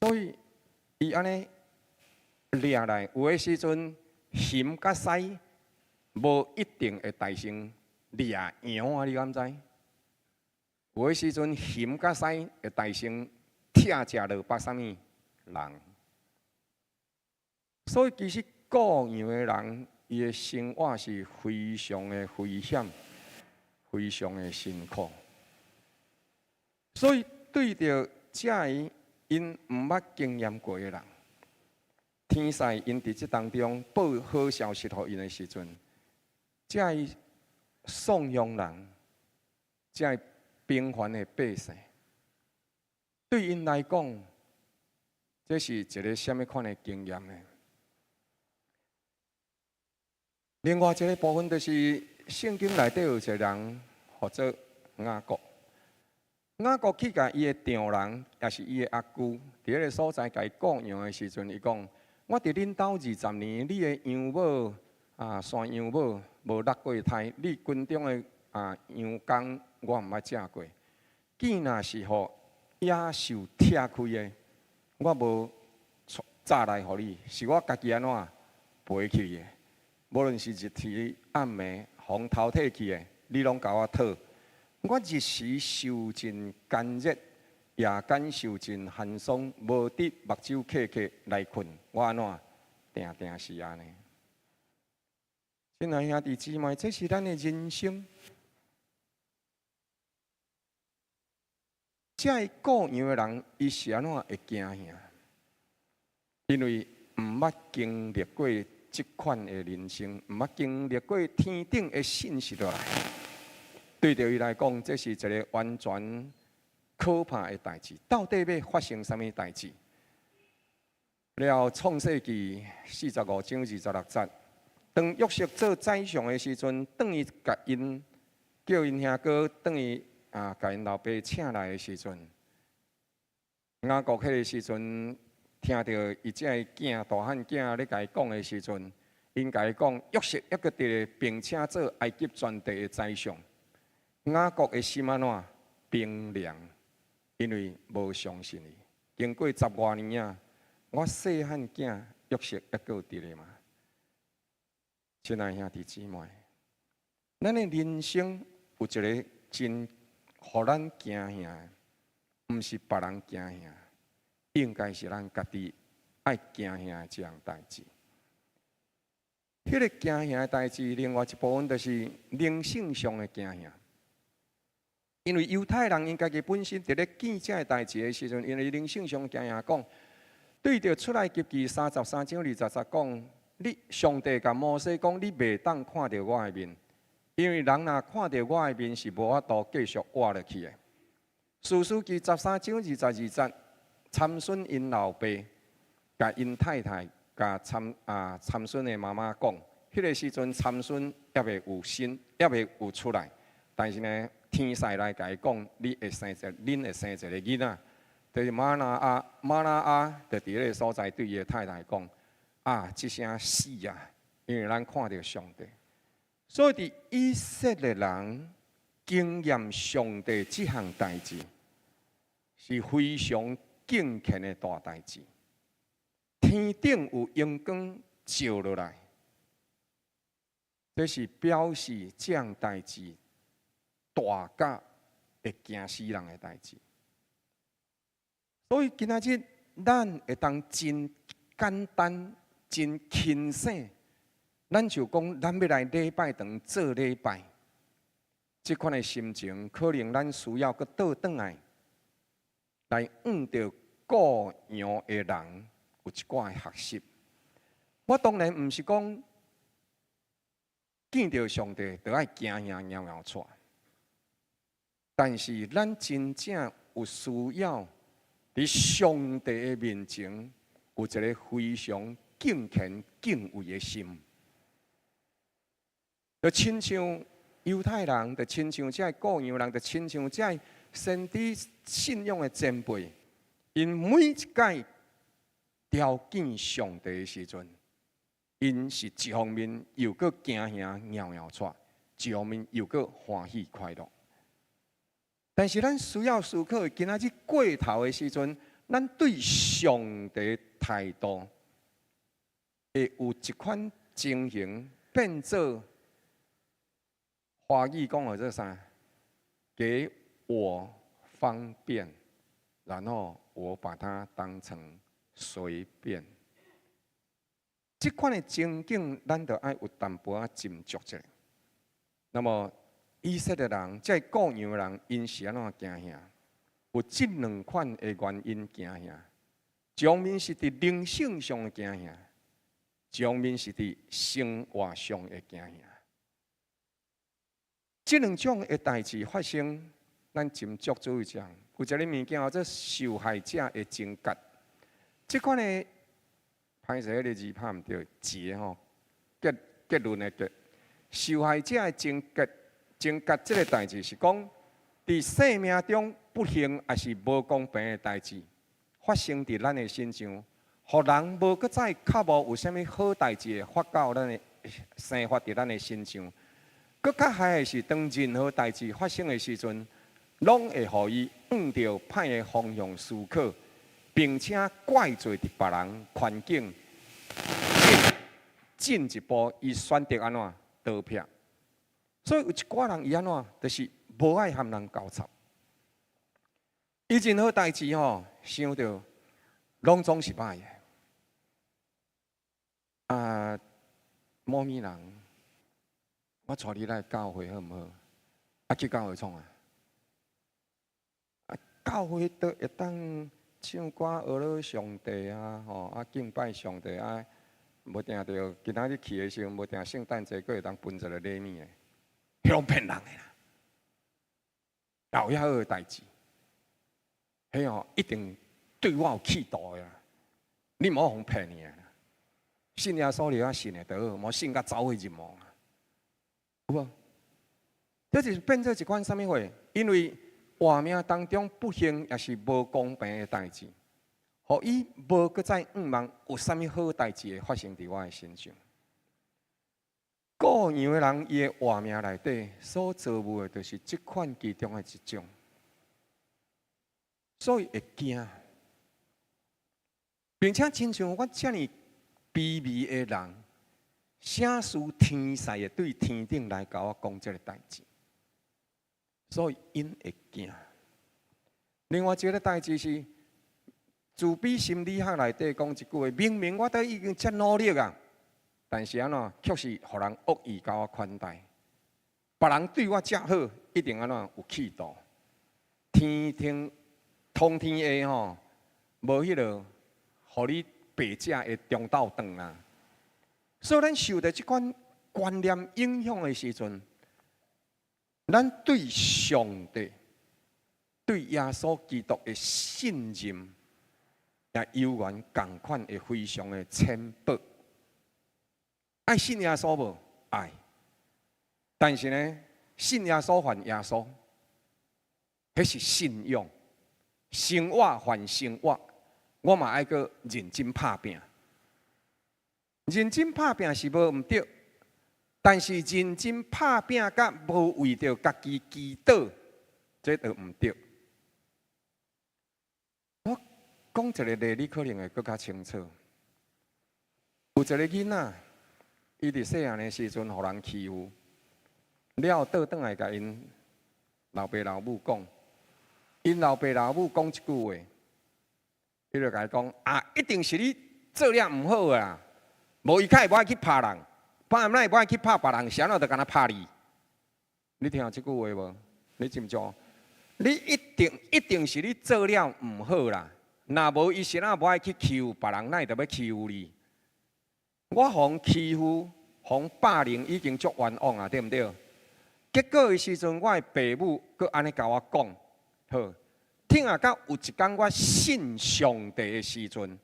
Speaker 1: 所以，伊按呢掠來，有的時陣熊佮獅無一定會大聲掠羊啊，你敢知？有的時陣熊佮獅會大聲拆食落別啥物人。所以其實顧羊的人，伊的生活是非常的危險，非常的辛苦。所以對著這个𪜶毋捌經驗過的人，天使𪜶佇這當中報好消息予𪜶的時陣，這个散鄉人，這个平凡的百姓，對𪜶來講，這是一个啥物款的經驗呢？另外一个部分就是聖經內底有一个人，號做雅各。雅各去共伊的丈人，也是伊的阿舅，佇彼个所在共伊顧羊的時陣，伊講：我佇恁兜20年，你的羊母啊，山羊母無落過胎，你群中的啊羊公我毋捌食過。見若是予野獸拆開的，我無炸來予你，是我家己按怎背去的。無論是日時暗暝，予人偷提去的，你攏共我討。我日時受盡乾熱，夜間受盡寒霜，無得目睭瞌瞌來睏。我按怎？定定是按呢。親愛兄弟姊妹，這是咱的人生。這个顧羊的人，伊是按怎會驚嚇？因為毋捌經歷過這款的人生，毋捌經歷過天頂的信息落來，對著伊來講，這是一个完全可怕的代誌。到底欲發生啥物代誌？了後創世記45章26節，當約瑟做宰相的時陣，轉去共𪜶叫𪜶兄哥轉去啊，共𪜶老爸請來的時陣，雅各彼个時陣聽著伊這个囝大漢囝咧共伊講的時陣，𪜶共伊講約瑟猶閣佇咧，並且做埃及全地的宰相。雅各的心按怎冰涼？因為無相信伊。經過十外年啊，我細漢囝約瑟猶閣佇咧嗎？親愛兄弟姊妹，咱的人生有一个真予咱驚嚇的，毋是別人驚嚇，應該是咱家己愛驚嚇的這項代誌。彼個驚嚇的代誌，另外一部分就是靈性上的驚嚇。因為猶太人𪜶家己本身佇咧見這个代誌的時陣，因為靈性上驚嚇講，對著出埃及記33章20節講，你上帝共摩西講，你袂當看著我的面，因為人若看著我的面是無法度繼續活落去的。士師記13章22節，參孫𪜶老爸共𪜶太太共參啊參孫的媽媽講，彼个時陣參孫猶未有身，猶未有出來，但是呢，天使來共伊講，你會生一個，恁會生一個囡仔，就是瑪拿亞，瑪拿亞就佇彼个所在對伊的太太講：啊，這聲死啊！因為咱看著上帝，所以佇以色列人經驗上帝這項代誌是非常敬虔的大代誌。天頂有榮光照落來，這是表示這項代誌大甲會驚死人的代誌。所以今仔日咱會當真簡單、真輕省，咱就講咱欲來禮拜堂做禮拜，這款的心情，可能咱需要閣倒轉來，來向著顧羊的人有一寡的學習。我當然毋是講見著上帝就愛驚嚇搖搖掣，但是咱真正有需要佇上帝的面前有一个非常敬虔敬畏的心，就親像猶太人，就親像這个顧羊人，就親像這个先知信仰的前輩，𪜶每一擺朝見上帝的時陣，𪜶是一方面又閣驚嚇搖搖掣，一方面又閣歡喜快樂。但是咱需要思考，今仔日過頭的時陣，咱對上帝態度會有一款情形變做華語講號做啥？給我方便，然後我把它當成隨便。這款的情景，咱著愛有淡薄仔斟酌一下。那麼以色列人，這个顧羊的人，𪜶是按怎驚嚇？有這兩款的原因驚嚇。一方面是佇靈性上的驚嚇，一方面是佇生活上的驚嚇。這兩種的代誌發生，咱斟酌注意一下。有一个物件叫做受害者的情結，這款的歹勢，彼个字拍毋對，結吼結結論的結，受害者的情結，情結這个代誌是講，佇生命中不幸抑是無公平的代誌發生佇咱的身上，予人無閣再較無有啥物好代誌會發到咱的生活佇咱的身上。閣較害的是，當任何代誌發生的時陣，攏會予伊向著歹的方向思考，並且怪罪佇別人環境。進一步，伊選擇按怎逃避。所以有一寡人伊按怎，就是無愛和人交插。伊任何代誌吼，想著攏總是歹的。啊，某物人，我帶你來教會好毋好？啊，去教會創啥？啊，教會都會當唱歌學了上帝啊，吼啊敬拜上帝啊，無定著今仔日去的時陣，無定聖誕節閣會當分一个禮物的，彼攏騙人的啦。有遐好的代誌，彼吼一定對我有企圖的啦。你毋好予騙去啊！信耶穌你愛信的就好，毋好信甲走火入魔啊！有無？這就是變做一款啥物貨？因為活命當中不幸抑是無公平的代誌，予伊無閣再向望有啥物好代誌會發生佇我的身上。各樣的人，伊的活命內底所遭遇的，就是這款其中的一種，所以會驚，並且親像我遮爾卑微的人，啥事天使會對天頂來共我講這个代誌，所以𪜶會驚。另外一个代誌是，自卑心理學內底講一句話：明明我都已經遮努力啊，但是按怎，卻是予人惡意共我款待。別人對我遮好，一定按怎有企圖。天天通天下吼，無彼个，予你白食的中晝頓啦。所以咱受著這款觀念影響的時陣，咱對上帝、對耶穌基督的信任，也猶原仝款會非常的淺薄。愛信耶穌無？愛。但是呢，信耶穌還耶穌，彼是信仰；生活還生活，我嘛愛閣認真拍拚。認真拍拚是無毋對，但是認真拍拚佮無為著家己祈禱，這就毋對。我講一個例，你可能會閣較清楚。有一个囡仔，伊佇細漢的時陣，予人欺負，了後倒轉來共𪜶老爸老母講，𪜶老爸老母講一句話，伊就共伊講啊，一定是你做了毋好啊，無伊較會無愛去拍人，拍哪會無愛去拍別人，啥物就敢若拍你。你聽過這句話無？你知毋知？你一定一定是你做了毋好啦，若無伊是哪無愛去欺負別人，哪會著欲欺負你？我予人欺負、予人霸凌已經足冤枉啊，對毋對？結果的時陣，我的爸母閣按呢共我講，好，疼啊到有一工我信上帝的時陣，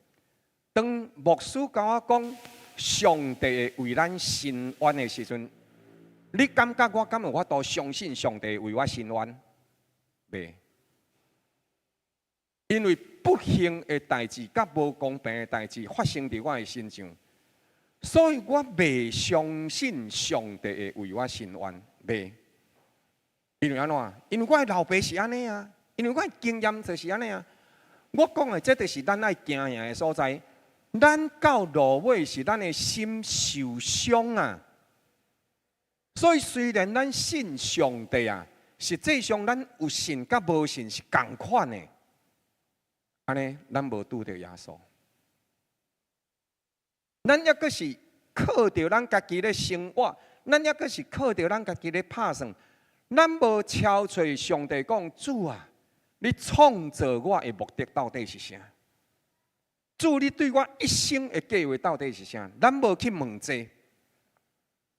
Speaker 1: 當牧師共我講上帝會為咱伸冤的時陣，你感覺我敢有法度相信上帝為我伸冤？袂，因為不幸的代誌佮無公平的代誌發生佇我的身上，所以我袂相信上帝會為我伸冤，袂。因為按怎？因為我的老爸是按呢啊，因為我的經驗就是按呢啊。我講的這就是咱愛經營的所在。咱到落尾是咱的心受傷啊。所以雖然咱信上帝啊，實際上咱有信佮無信是仝款的。按呢，咱無拄著耶穌。咱抑閣是靠著咱家己咧生活，咱抑閣是靠著咱家己咧拍算，咱無敲揣上帝講，主啊，你創造我的目的到底是啥？主，你對我一生的計劃到底是啥？咱無去問這，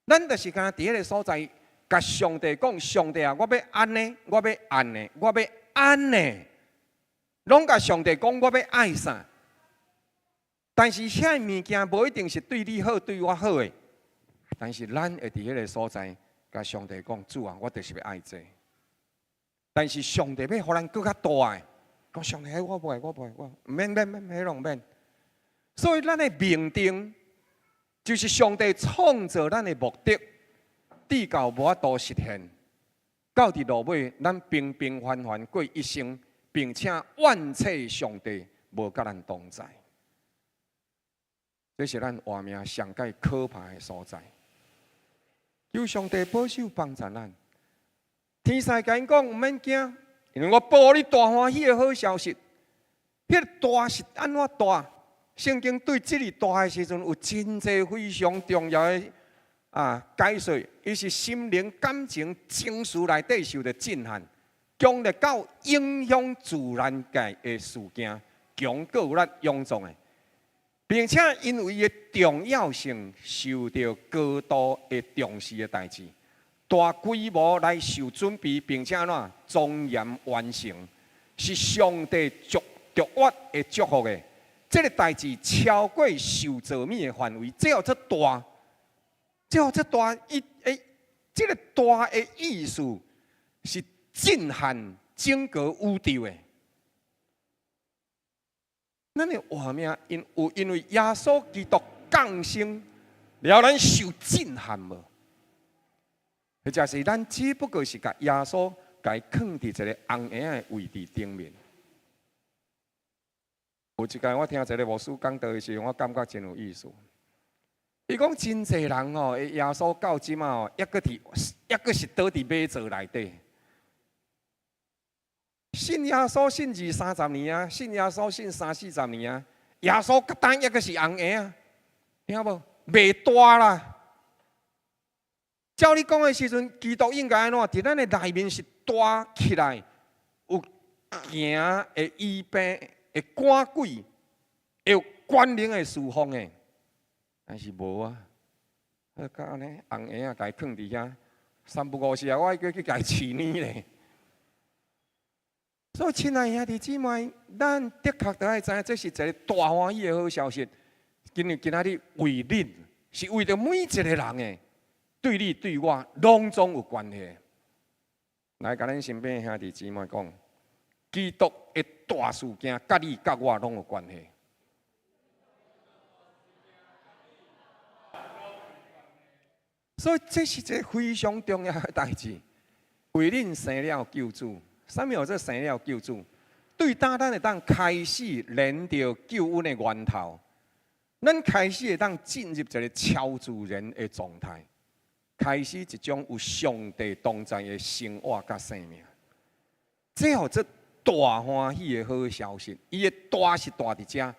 Speaker 1: 咱就是敢若佇彼个所在，共上帝講，上帝啊，我欲按呢，我欲按呢，我欲按呢，攏共上帝講，我欲愛啥？但是遐物件無一定是對你好、對我好的。但是咱會佇彼个所在，共上帝講，主啊，我就是欲愛這。但是上帝欲予咱閣較大的，講上帝，我無愛，我無愛，我毋免免免，彼攏毋免。所以咱的命定就是上帝創造咱的目的，直到無法度實現，到佇落尾，咱平平凡凡過一生，並且怨斥上帝無佮咱同在。這是咱活命上蓋可怕的所在。求上帝保守幫助咱。天使共𪜶講毋免驚，因為我報予你大歡喜的好消息。彼個大是按怎大？聖經對這個大的時陣有真濟非常重要的解說。伊是心靈感情情緒內底受著震撼，強烈到影響自然界的事件，強閣有力勇壯的，並且因為伊的重要性受著高度的重視的代誌，大規模來受準備，並且按怎莊嚴完成，是上帝祝卓越的祝福的。這個代誌超過受造物的範圍，這號做大，這號做大，伊欸，這個大的意思是震撼整個宇宙的。咱的活命因有因為耶穌基督降生，了咱受震撼無？或者是咱只不過是共耶穌共伊囥佇一個紅鞋的位置頂面。有一擺我聽一個牧師講道的時陣，我感覺真有意思。伊講真濟人吼，耶穌到這馬吼，抑閣佇，抑閣是倒佇馬槽內底。信耶穌信二三十年啊，信耶穌信三四十年啊，耶穌閣當抑閣是紅鞋啊，聽無？袂大啦。照你講的時陣，基督應該按怎？佇咱的內面是大起來，有行會醫病。會趕鬼，會有權能的事奉的，但是無啊。啊，閣按呢紅鞋仔，共伊囥佇遐，三不五時啊，我愛閣去共伊飼奶咧。所以，親愛兄弟姊妹，咱的確著愛知影，這是一個大歡喜的好消息。今日今仔日為恁，是為著每一個人的，對你對我攏總有關係。來，共恁身邊兄弟姊妹講。基督的大事件，佮你佮我攏有關係。所以這是一個非常重要的代誌。為恁生了救主，啥物叫做生了救主？對當咱會當開始連著救恩的源頭，咱開始會當進入一個超自然的狀態，開始一種有上帝同在的生活佮生命。這號做大歡喜的好消息，伊的大是大佇遮，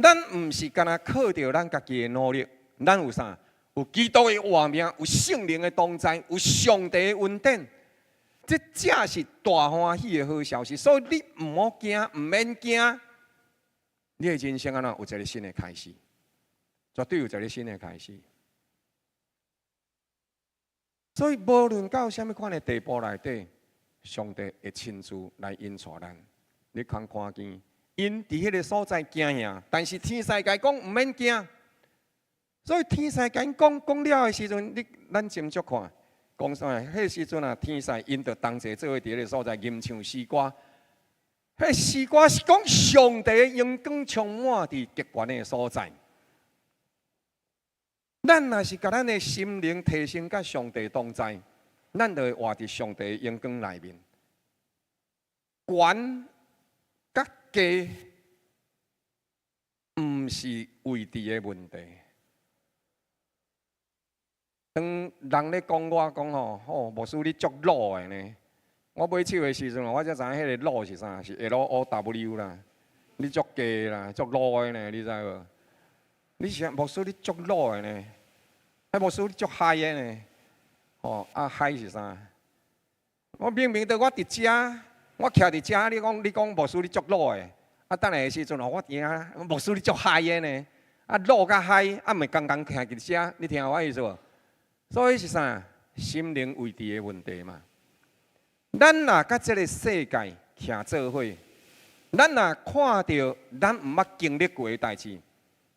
Speaker 1: 咱毋是干焦靠著咱家己的努力，咱有啥？有基督的活命，有聖靈的同在，有上帝的恩典，這才是大歡喜的好消息。所以你毋好驚，毋免驚，你的人生按怎有一個新的開始，絕對有一個新的開始。所以無論到啥物款的地步內底，上帝會親自來引帶咱。你通看見，𪜶佇彼个所在驚嚇，但是天使共伊講毋免驚。所以天使共𪜶講講了的時陣，你咱斟酌看，講啥？彼个時陣啊，天使𪜶著同齊做伙佇彼个所在吟唱詩歌。彼詩歌是講上帝的榮光充滿佇極懸的所在。咱若是共咱的心靈提升佮上帝同在，咱就會活佇上帝的榮光內面。懸佮低，毋是位置的問題。當人咧講我講吼，吼牧師你足老的呢。我買手的時陣，我才知影彼個老是啥，是 LOW 啦。你足低啦，足老的呢，你知無？你是牧師你足老的呢？啊牧師你足 high 的呢？吼啊 high 是啥？我明明著我佇遮，我徛佇遮，你講你講牧師你足老的，啊等下的時陣吼，我聽牧師你足 high 的呢？啊老佮 high，啊毋會仝仝徛佇遮，你聽有我意思無？所以是啥？心靈位置的問題嘛。咱若佮這個世界徛做伙，咱若看著咱毋捌經歷過的代誌，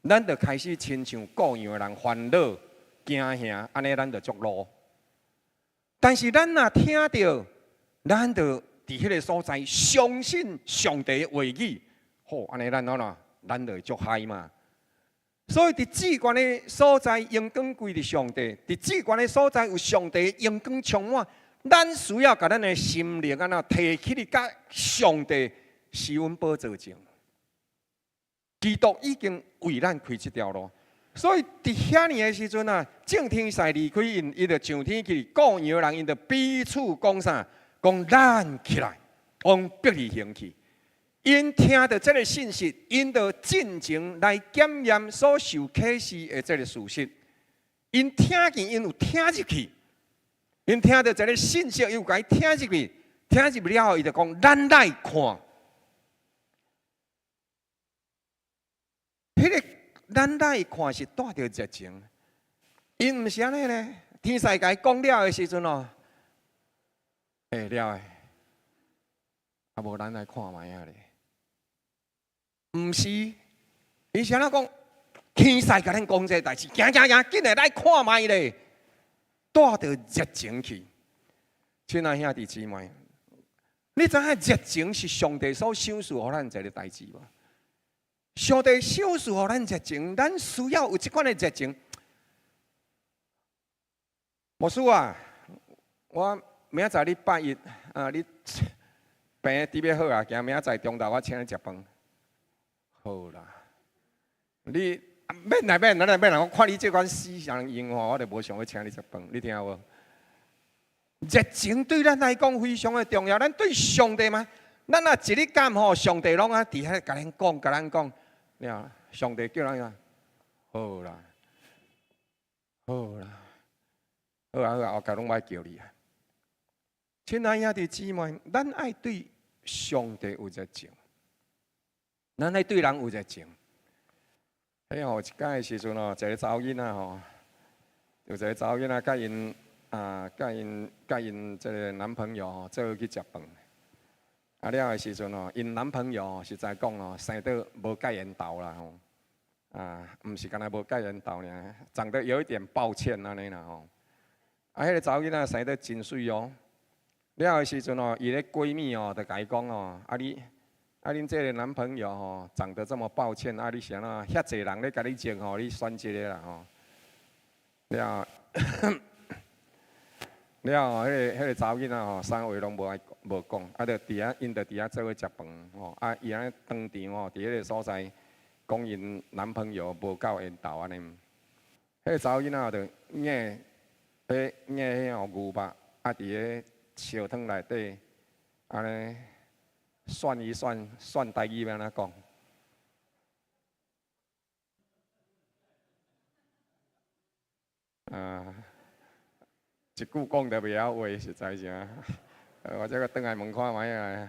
Speaker 1: 咱就開始親像故樣的人煩惱、驚嚇，按呢咱就足老。但是咱若聽著，咱就佇彼个所在相信上帝的話語。好，按呢咱按怎？咱就會足 high 嘛。所以佇至懸的所在，榮光歸佇上帝；佇至懸的所在，有上帝榮光充滿。咱需要共咱的心靈按怎提起來，佮上帝施恩寶座前。基督已經為咱開這條路，所以佇遐爾的時陣啊，眾天使離開𪜶，伊就上天去顧羊人，𪜶就彼此講啥？講咱起來，往伯利恆去。𪜶聽著這个信息，𪜶就進前來檢驗所受啟示的這个事實。𪜶聽見，𪜶有聽入去，𪜶聽著這个信息，伊有共伊聽入去，聽入去了後，伊就講：咱來看。彼个咱來看是帶著熱情，𪜶毋是按呢咧。天使共伊講了的時陣哦，欸了的，啊無咱來看覓仔咧。毋是，伊是按怎講？天使共咱講這个代誌，行行行，緊來來看覓咧，帶著熱情去。親愛兄弟姊妹，你知影熱情是上帝所賞賜予咱一个代誌無？上帝賞賜予咱熱情，咱需要有這款的熱情。牧師啊，我明仔載你拜一啊，你病得欲好啊，驚明仔載中晝我請你食飯。好啦，你免來免來免來，我看你這款死相樣吼，我就無想欲請你食飯，你聽無？熱情對咱來講非常的重要，咱對上帝嘛，咱若一日敢吼，上帝攏啊佇遐共咱講，共咱講，了，上帝叫咱啊，好啦，好啦，好啊好啊，後擺攏無愛叫你啊。親愛兄弟姊妹，咱愛對上帝有熱情，咱愛對人有熱情。彼吼一擺的時陣吼，一个查某囡仔吼，有一个查某囡仔佮𪜶啊，佮𪜶佮𪜶這个男朋友吼，做伙去食飯。啊了的時陣吼，𪜶男朋友吼，實在講吼，生得無蓋緣投啦吼，啊，毋是干焦無蓋緣投爾，長得有一點抱歉按呢啦吼。啊，彼个查某囡仔生得真媠哦。了的時陣吼，伊的閨蜜哦，就共伊講哦，啊你，啊恁這个男朋友吼，長得這麼抱歉，啊你是按怎？遐濟人咧共你爭吼，你選這个啦吼。了，了後，彼个查某囡仔吼，啥話攏無愛無講，啊，就佇遐，𪜶就佇遐做伙食飯吼，啊，伊按呢當場吼，佇彼个所在講𪜶男朋友無夠緣投按呢。彼个查某囡仔就捏，彼捏彼吼牛肉，啊，佇咧燒湯內底，按呢算一算，算台語欲按怎講？啊，一句講就袂曉話，實在是啊。我這個轉來問看覓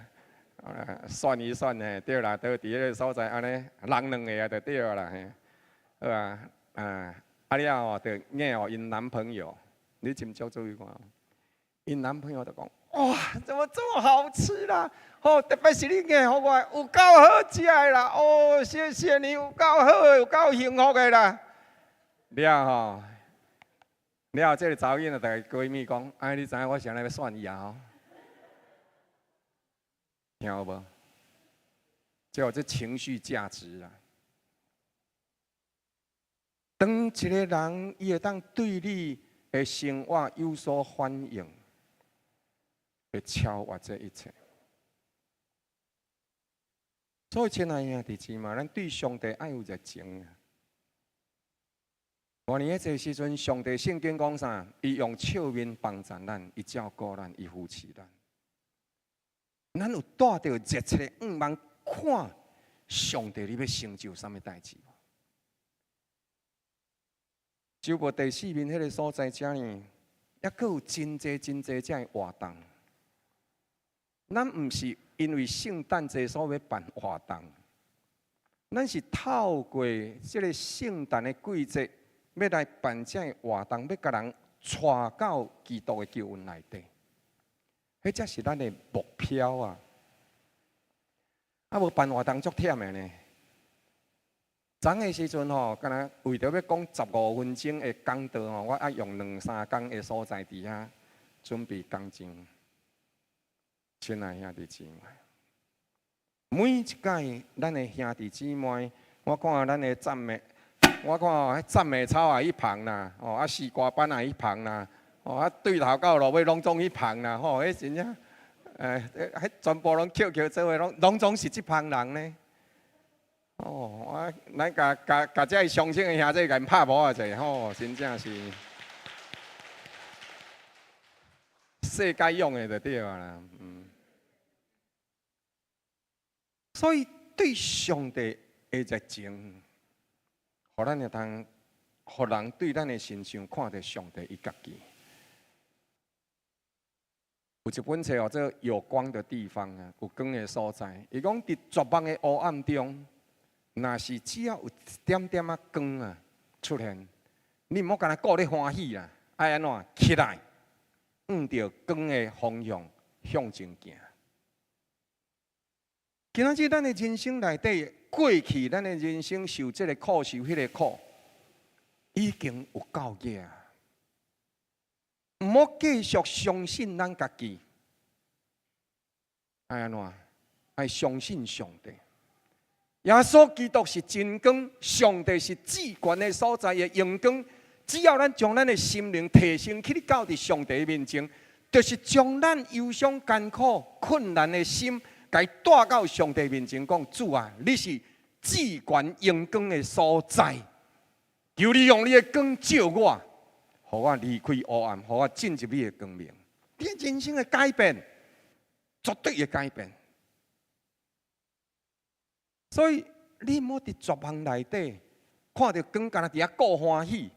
Speaker 1: 啊，算一算嘿，對啦，都佇彼个所在按呢，人兩个就對啦嘿。好啊，啊，啊了後就捏予𪜶男朋友，你斟酌注意看。𪜶男朋友就講：哇，怎麼這麼好吃啦？吼，特別是你捏予我，有夠好食的啦！哦，謝謝你，有夠好的，有夠幸福的啦。了後，了後，這个查某囡仔就共閨蜜講：哎，你知影我是按怎欲選伊啊？吼，聽有無？這叫做情緒價值啦。當一个人伊會當對你的生活有所反應，會超越這一切。所以，親愛兄弟姊妹，咱對上帝愛有熱情。我年這時陣，上帝聖經講啥？伊用笑面幫助咱，伊照顧咱，伊扶持咱。咱有帶著熱切的願望，看上帝你欲成就啥物代誌無？周報第四面彼个所在遮呢，猶閣有真濟真濟這个活動。咱毋是因為聖誕節所欲辦活動，咱是透過這个聖誕的季節，欲來辦這个活動，欲共人帶到基督的救恩內底。彼才是咱的目標啊！啊，無辦活動足忝的呢。昨昏的時陣吼，敢若為著欲講15分鐘的講道吼，我愛用兩三工的所在佇遐準備講章。親愛兄弟姊妹，每一屆咱的兄弟姊妹，我看咱的讚美，我看彼讚美操也彼棚啦，哦啊詩歌班也彼棚啦，哦啊對頭到落尾攏總彼棚啦，吼，彼真正，彼全部攏抾抾做伙，攏攏總是這幫人呢。哦，我咱共共共這相親的兄弟共𪜶拍鼓仔者，吼，真正是世界用的就對啊啦，嗯。所以對上帝的熱情，予咱會當，予人對咱的身上看著上帝伊家己。有一本冊叫做《有光的地方》啊，有光的所在。伊講佇絕望的黑暗中，若是只要有一點點仔光啊出現，你毋好干焦顧咧歡喜啦，愛按怎起來，向著光的方向向前行。今仔日咱的人生內底，過去咱的人生受這个苦受彼个苦，已經有夠額啊！毋好繼續相信咱家己，愛按怎？愛相信上帝。耶穌基督是真光，上帝是至懸的所在的榮光。只要咱將咱的心靈提升起到佇上帝面前，就是將咱憂傷、艱苦、困難的心，共伊帶到上帝面前，講主啊，你是至懸榮光的所在，求你用你的光照我，予我離開黑暗，予我進入你的光明。你人生的改變，絕對會改變。所以你毋好佇絕望內底看著光，干焦佇遐顧歡喜，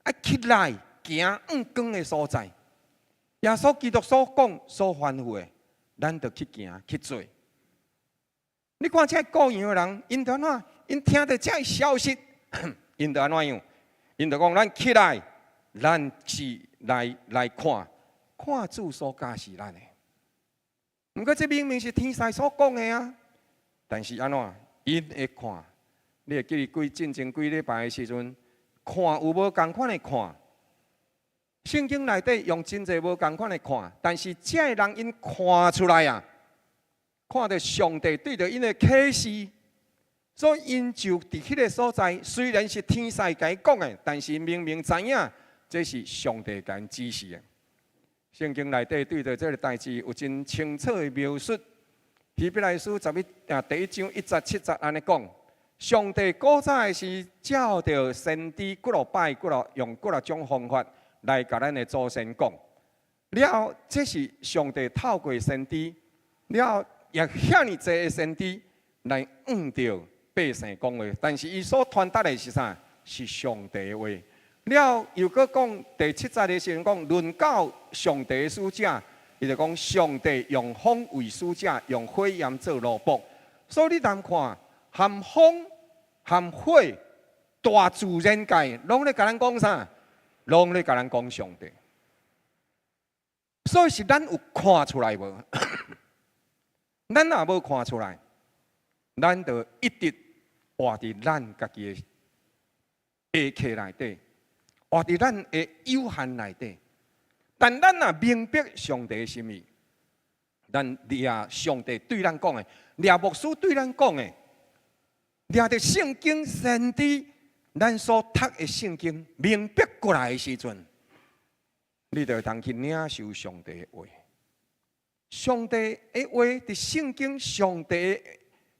Speaker 1: 愛起來行向光的所在。耶穌基督所講、所吩咐的，咱就去行去做。你看這個羔羊的人，𪜶就按怎？𪜶聽著這个消息，𪜶就按怎樣？𪜶就講：咱起來，咱是來來看，看主所教示咱的。毋過這明明是天使所講的啊，但是按怎？𪜶會看，你會記得幾進前幾禮拜的時陣，看有無仝款的看？聖經內底用真濟無仝款的看，但是這个人𪜶看出來啊，看著上帝對著𪜶的啟示，所以𪜶就佇彼个所在，雖然是天使共伊講的，但是明明知影這是上帝共𪜶指示的。聖經內底對著這个代誌有真清楚的描述。希伯來書十一啊第一章一節七節按呢講，上帝古早的時照著先知幾落擺幾落用幾落種方法來共咱的祖先講。了後，這是上帝透過先知，了後也遐爾濟的先知來向著百姓講話，但是伊所傳達的是啥？是上帝的話。了後又閣講第七節的時陣講，論到上帝的使者。伊就講，上帝用風為使者，用火焰做奴僕。所以你通看，含風含火，大自然界，攏咧共咱講啥？攏咧共咱講上帝。所以是咱有看出來無？咱若無看出來，咱就一直活佇咱家己的下課內底，活佇咱的有限內底。但咱若明白上帝的心意，咱掠上帝對咱講的，掠牧師對咱講的，掠著聖經先知，咱所讀的聖經明白過來的時陣，你就會通去領受上帝的話。上帝的話佇聖經，上帝的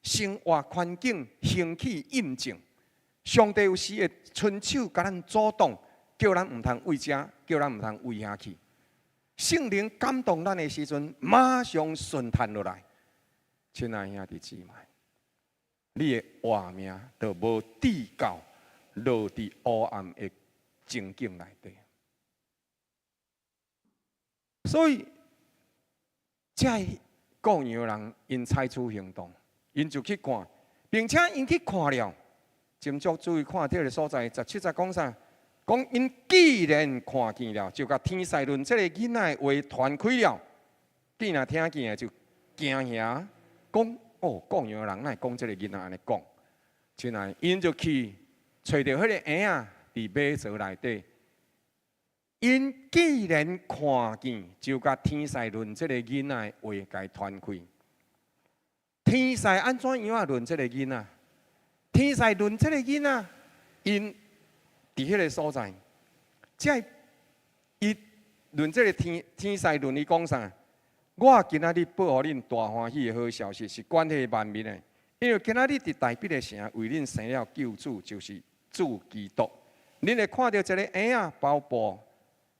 Speaker 1: 生活環境興起印證。上帝有時會伸手共咱阻擋，叫咱毋通為遮，叫咱毋通為遐去。聖靈感動咱的時陣，馬上順彈落來。親愛兄弟姊妹，你的活命就無至到落佇黑暗的情景內底。所以，這個羔羊人𪜶採取行動，𪜶就去看，並且𪜶去看了，斟酌注意看這个所在，十七節講啥？講𪜶既然看見了，就共天使論這个囡仔的話傳開了。既然聽見就驚嚇，講哦，羔羊人哪會講這个囡仔按呢講？親愛，𪜶就去揣著彼个嬰仔佇馬槽內底， 𪜶既然看見，就共天使論這个囡仔的話，共伊傳開。天使按怎樣仔論這个囡仔？天使論這个囡仔，𪜶佇彼个所在，這伊論這个天使論伊講啥？我今仔日報予恁大歡喜的好消息，是關係萬民的，因為今仔日佇大衛的城為恁生了救主，就是主基督。恁會看著一个嬰仔包布，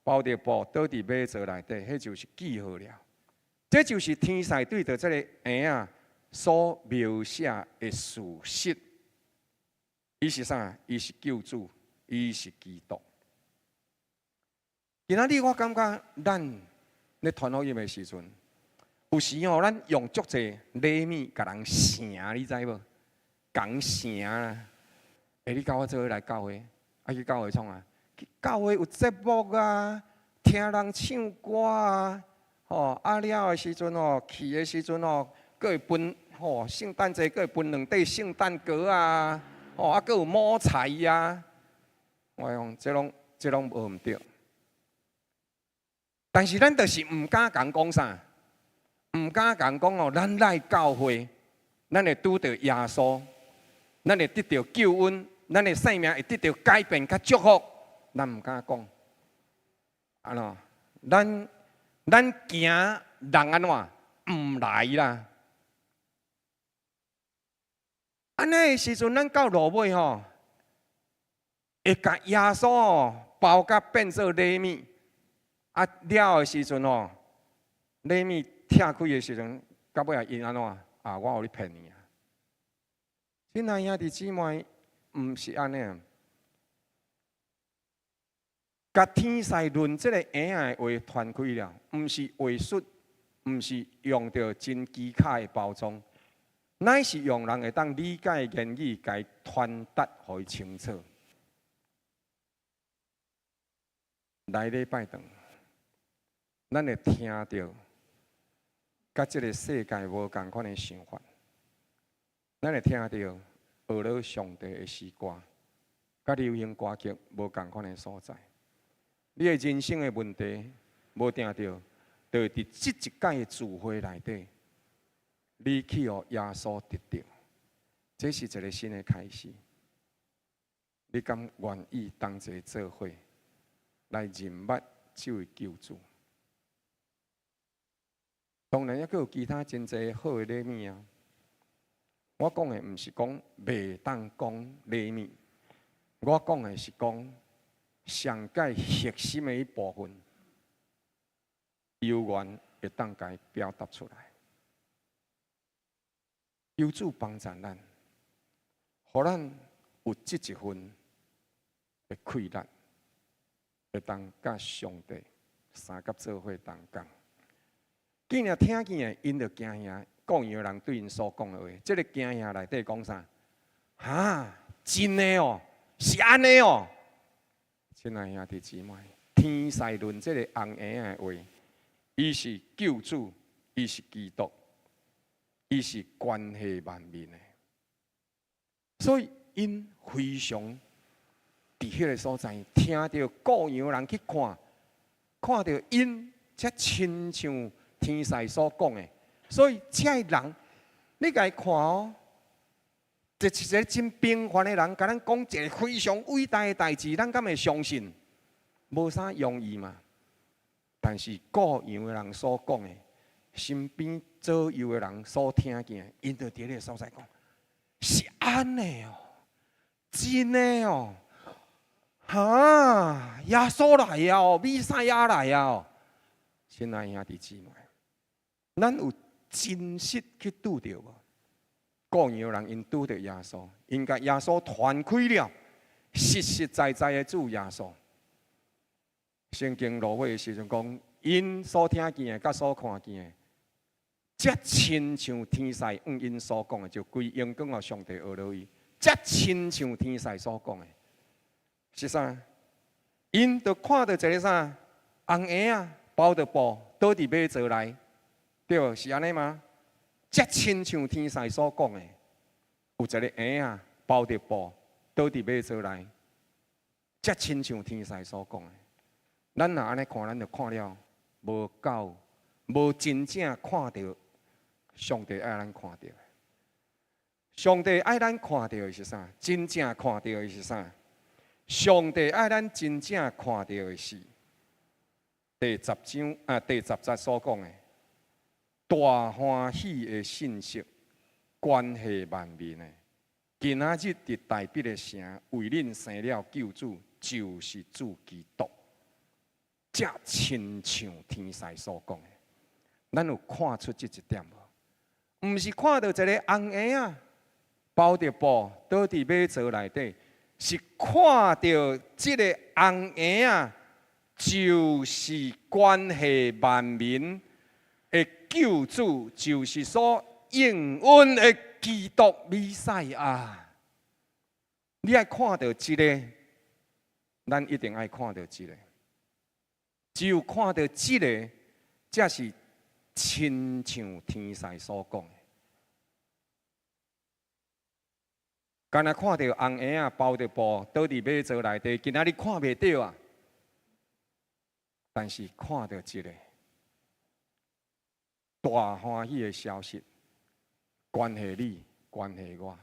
Speaker 1: 包著布倒佇馬槽內底，彼就是記號了。這就是天使對著這个嬰仔所描寫的事實。伊是啥？伊是救主，伊是基督。今仔日我感覺咱咧傳福音的時陣，有時吼，咱用足濟禮物共人成，你知無？共成啦。欸，你佮我做伙來教會，啊去教會創啥？去教會有節目啊，聽人唱歌啊，吼啊了的時陣吼，去的時陣吼，閣會分吼聖誕節閣會分兩塊聖誕果啊，吼啊閣有摸彩啊。我講這攏無毋對，但是咱就是毋敢共講啥，毋敢共講哦，咱來教會，咱會拄著耶穌，咱會得著救恩，咱的生命會得著改變佮祝福，咱毋敢講。按怎？咱驚人按怎毋來啦？按呢的時陣，咱到落尾吼，會共耶穌哦包甲變做禮物，啊了的時陣吼，禮物拆開的時陣，到尾啊𪜶按怎？啊，我予你騙去啊！親愛兄弟姊妹，毋是按呢。共天使論這个嬰仔的話傳開了，毋是話術，毋是用著真機巧的包裝，乃是用人會當理解的言語，共伊傳達予伊清楚。來禮拜堂，咱會聽著佮這个世界無仝款的想法，咱會聽著學了上帝的詩歌，佮流行歌曲無仝款的所在。你的人生的問題，無定著，就會佇這一擺的聚會內底，你去予耶穌得著，這是一个新的開始。你敢願意同齊做伙來認捌這位救主？當然，猶閣有其他真濟好的禮物啊！我講的毋是講袂當講禮物，我講的是講上蓋核心的彼部分，有緣會當共伊表達出來。求主幫助咱，予咱有這一份的氣力，會當佮上帝相佮做伙同工。既然聽見的，𪜶就驚嚇，各樣人對𪜶所講的話，這个驚嚇內底講啥？哈，真的哦，是按呢哦。親愛兄弟姊妹，天使論這个紅嬰仔的話，伊是救主，伊是基督，伊是關係萬民的，所以𪜶非常佇彼个所在，聽著羔羊人去看，看著𪜶才親像天使所講的，所以這个人，你共伊看哦，這一个真平凡的人，共咱講一个非常偉大的代誌，咱敢會相信？無啥容易嘛。但是羔羊的人所講的，身邊左右的人所聽見，𪜶就佇彼个所在講，是按呢哦，真的哦，哈，耶穌來啊哦，彌賽亞來啊哦，親愛兄弟姊妹，咱有真實去拄著無？羔羊人𪜶拄著耶穌，𪜶共耶穌傳開了，實實在在的主耶穌。聖經落尾的時陣講，𪜶所聽見的、佮所看見的，才親像天使向𪜶所講的，就歸榮光予上帝呵咾伊，才親像天使所講的，是啥？𪜶就看著一个啥紅嬰仔包著布倒佇馬槽內，對，是按呢嗎？才親像天使所講的，有一个嬰仔包著布倒佇馬槽內，才親像天使所講的。咱若按呢看，咱就看了無夠，無真正看著上帝愛咱看著的。上帝愛咱看著的是啥？真正看著的是啥？上帝愛咱真正看著的是第十章啊，第十節所講的大歡喜的信息，關係萬民的。今仔日佇大衛的城為恁生了救主，就是主基督。這親像天使所講的，咱有看出這一點無？毋是看著一个紅嬰仔包著布倒佇馬槽內底，是看著這个紅嬰仔就是關係萬民的救主，就是所應允的基督彌賽亞。你愛看著這个，咱一定愛看著這个。只有看著這个，才是親像天使所講的。干焦看著紅嬰仔包著布倒佇馬槽內底，今仔日看袂著啊！但是看著這个大歡喜的消息，關係你，關係我。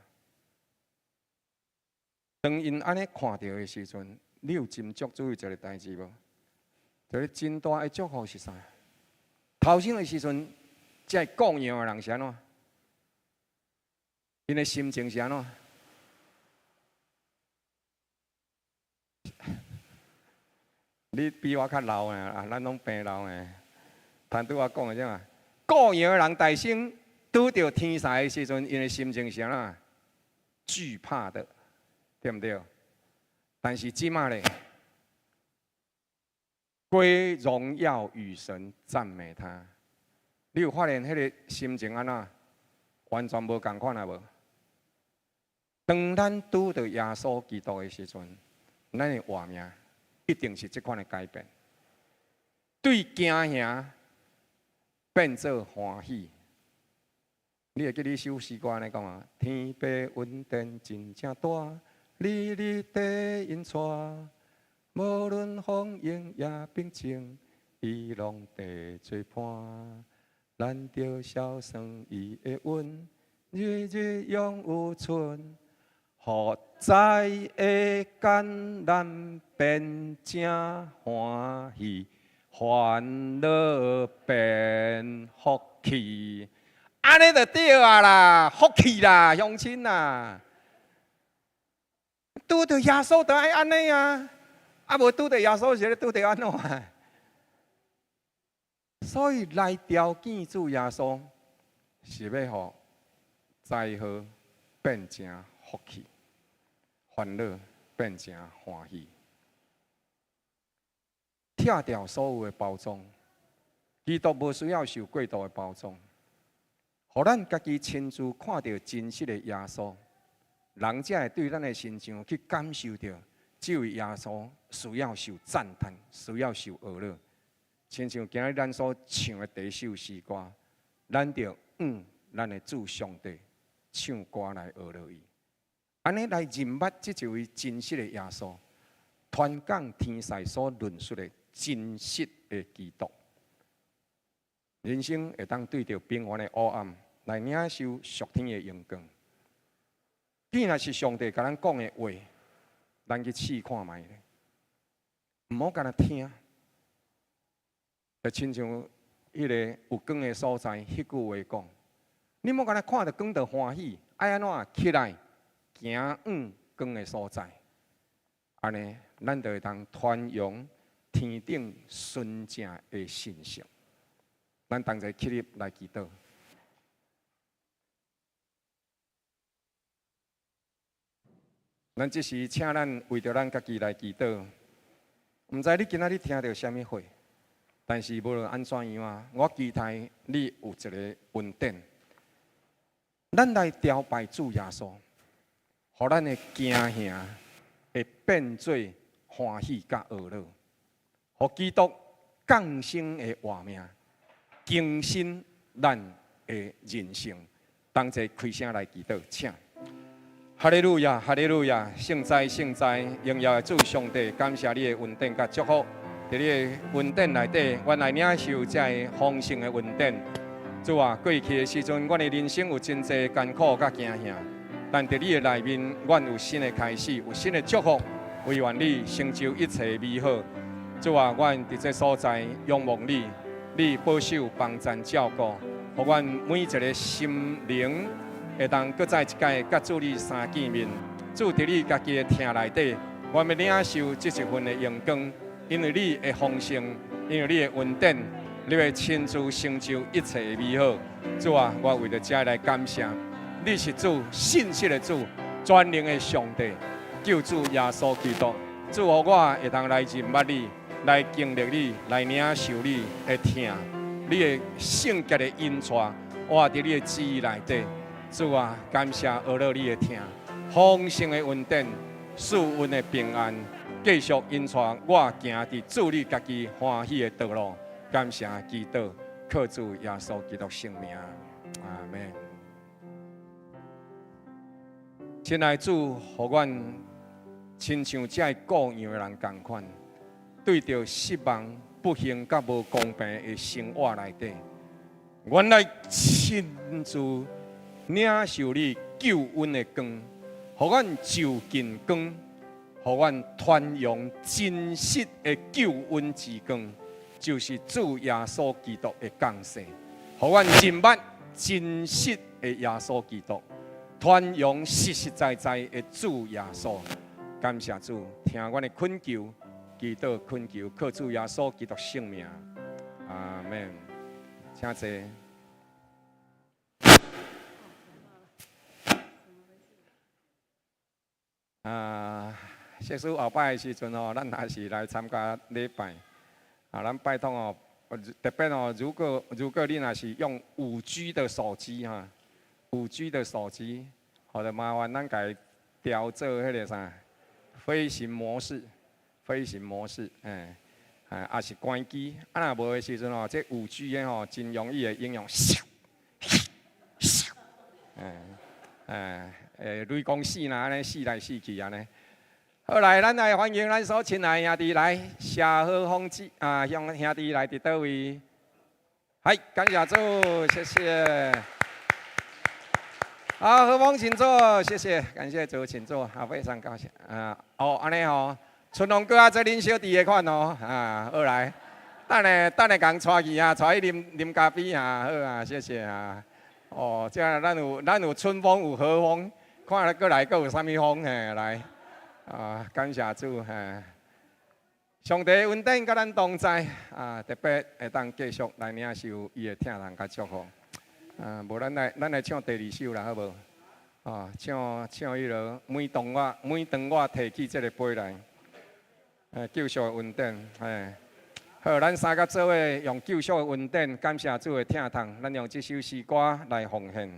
Speaker 1: 當𪜶按呢看著的時陣，你有真足注意一个代誌無？一个真大的祝福是啥？頭先的時陣，這个牧羊的人是按怎？𪜶的心情是按怎？你比我較老啊，咱攏平老的。頭拄仔講的啥啊？牧羊的人大聲拄著天使的時陣，𪜶的心情是按怎？懼怕的，對毋對？但是這馬咧，歸榮耀與神，讚美他。你有發現彼个心情按怎？完全無仝款啊無？當咱拄著耶穌基督的時陣，咱的活命一定是這款的改變，對驚嚇變做歡喜。你會記得這首詩歌按呢講啊？天父恩典真正大，日日帶引帶，無論風湧也平靜，伊攏綴做伴。咱著相信伊的恩，日日永有存。予災的艱難變成歡喜，煩惱變福氣，按呢就對啊啦，福氣啦，鄉親啊！拄著耶穌就愛按呢啊，啊無拄著耶穌是咧拄著按怎？所以來朝見主耶穌，是欲予災禍變成福氣，煩惱變成歡喜，拆掉所有的包裝，基督無需要受過度的包裝，予咱家己親自看著真實的耶穌，人才會對咱的身上去感受著，這位耶穌需要受讚嘆，需要受呵咾。親像今日咱所唱的第一首詩歌，咱著向咱的主上帝唱歌來呵咾伊。按呢來認捌這一位真實的耶穌，傳講天使所論述的真實的基督，人生會當對著平凡的黑暗來領受屬天的榮光。既然是上帝共咱講的話，咱去試看覓咧，毋好干焦聽，就親像彼个有光的所在，彼句話講，你莫干焦看著光就歡喜，愛按怎起來？行往光的所在，按呢，咱就會當傳揚天頂純正的信息。咱同齊起立來祈禱。咱這時請咱為著咱家己來祈禱。毋知你今仔日聽著啥物話，但是無論按怎樣啊，我期待你有一个恩典。咱來朝拜主耶穌。予咱的驚嚇會變做歡喜佮呵咾，予基督降生的活命更新咱的人生。同齊開聲來祈禱，請。哈利路亞，哈利路亞，聖哉聖哉，榮耀的主上帝，感謝你的恩典佮祝福。佇你的恩典內底，阮來領受這个豐盛的恩典。主啊，過去的時陣，阮的人生有真濟艱苦佮驚嚇，但佇你的內面，阮有新的開始，有新的祝福，惟願你成就一切美好。主啊，阮佇這所在仰望你，你保守幫贊照顧，予阮每一个心靈會當閣再一擺佮主你相見面。主佇你家己的疼內底，阮欲領受這一份的榮光，因為你的豐盛，因為你的恩典，你會親自成就一切的美好。主啊，我為著這來感謝，你是主信實的主，全能的上帝，救主耶穌基督。主，予我會當來認捌你，來經歷你，來領受你的疼，你的聖潔的引帶，我佇你的旨意內底。主啊，感謝阿樂你的疼，豐盛的恩典，賜阮的平安，繼續引帶我行佇主你家己歡喜的道路。感謝基督，靠主耶穌基督聖名，阿們。親愛主，予阮親像這个羔羊的人仝款，對著失望、不幸佮無公平的生活內底，阮來親自領受你救恩的光，予阮就近光，予阮傳揚真實的救恩之光，就是主耶穌基督的降世，予阮認捌真實的耶穌基督，傳揚實實在在的主耶穌。感謝主，聽阮的懇求，祈禱懇求，靠主耶穌基督聖名，阿們。請坐。啊，釋師後擺的時陣吼，咱也是來參加禮拜。啊，咱拜託哦，特別哦，如果你若是用5G 的手機哈，5G 的手機，好就麻煩咱共調做彼个啥，飛行模式，飛行模式，欸，啊，抑是關機。啊，若無的時陣吼，這5G 的吼，真容易會應用，咻，咻，欸，欸，欸，雷公死若按呢死來死去按呢。好來，咱來歡迎咱所親愛的兄弟來，謝和風姊啊，兄兄弟來佇佗位？嗨，感謝主，謝謝。好，和風請坐，謝謝，感謝主，請坐，好，非常高興啊。哦，按呢吼，春龍閣較濟啉小弟的款哦，啊，好來，等下等下共帶去啊，帶去啉啉咖啡啊，好啊，謝謝啊。哦，這咱有春風有和風，看閣來閣有啥物風嘿來。啊，感謝主，嘿！上帝恩典佮咱同在，啊，特別會當繼續來領受伊的疼痛佮祝福。啊，無咱來唱第二首啦，好無？啊，唱唱彼个每當我提起這个杯來，救贖的恩典，嘿。好，咱三個做伙用救贖的恩典，感謝主的疼痛，咱用這首詩歌來奉獻。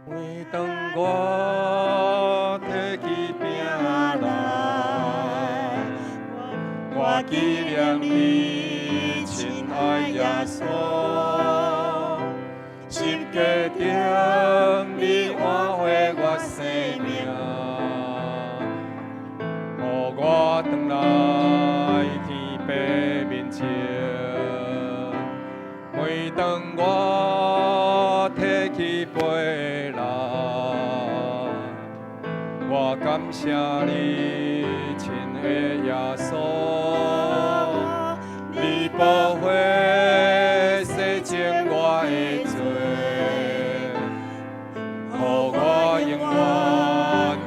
Speaker 1: 每當我提起餅來，我紀念你親愛耶穌，十架頂你換回我生命，予我轉來天父面前。每當我提起杯來，我感謝你，親愛耶穌，你寶血洗淨我的罪，予我永遠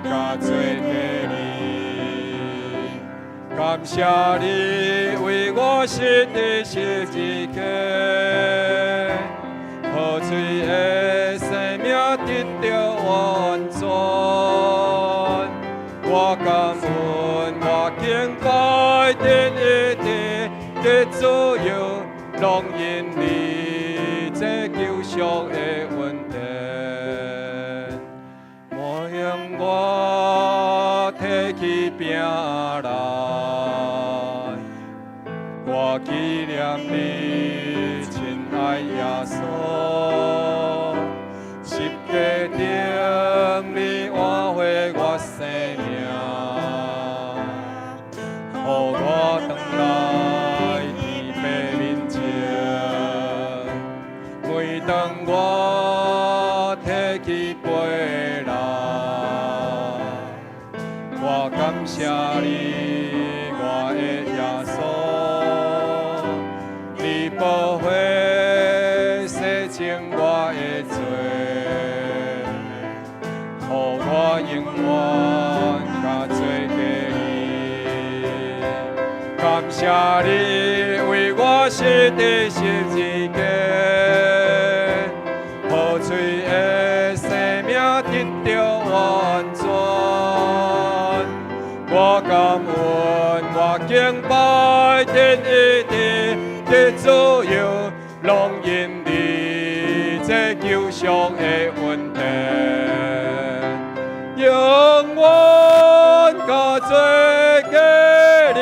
Speaker 1: 共做伙你。感謝你為我死佇十字架，可垂的生命得著完全。我感恩，我敬拜天一直得自由，攏因你這救贖的恩典。每當我提起餅來，我紀念你親愛愛耶穌，十架頂你換回我生命，予我轉來天父面前。每當我提起背來，我感謝你，我的耶穌，你寶血洗淨我的罪，予我永遠共做家你。感謝你為我死佇十字架，予罪的生命得著完全。我感恩，我敬拜天一地的自由，攏因你這救贖的恩典，永遠共做家你，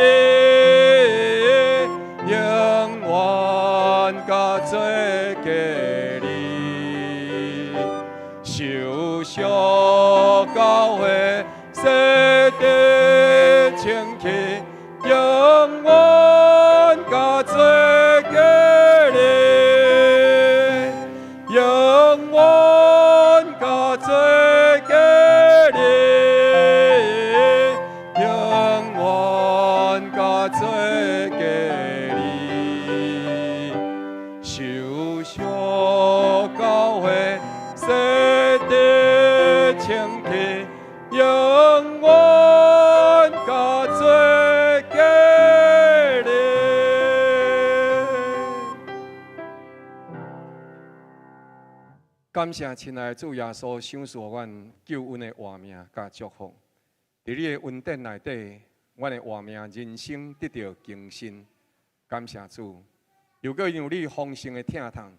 Speaker 1: 永遠共做家你，受贖教會洗得清氣，永遠共做家你，永遠共做家你，永遠共做家你，受贖教會洗得清氣，永遠共做家你。感謝親愛的主耶穌，賞賜予阮救恩的活命佮祝福。佇你的恩典內底，阮的活命人生得著更新。感謝主，又閣因為你豐盛的疼痛，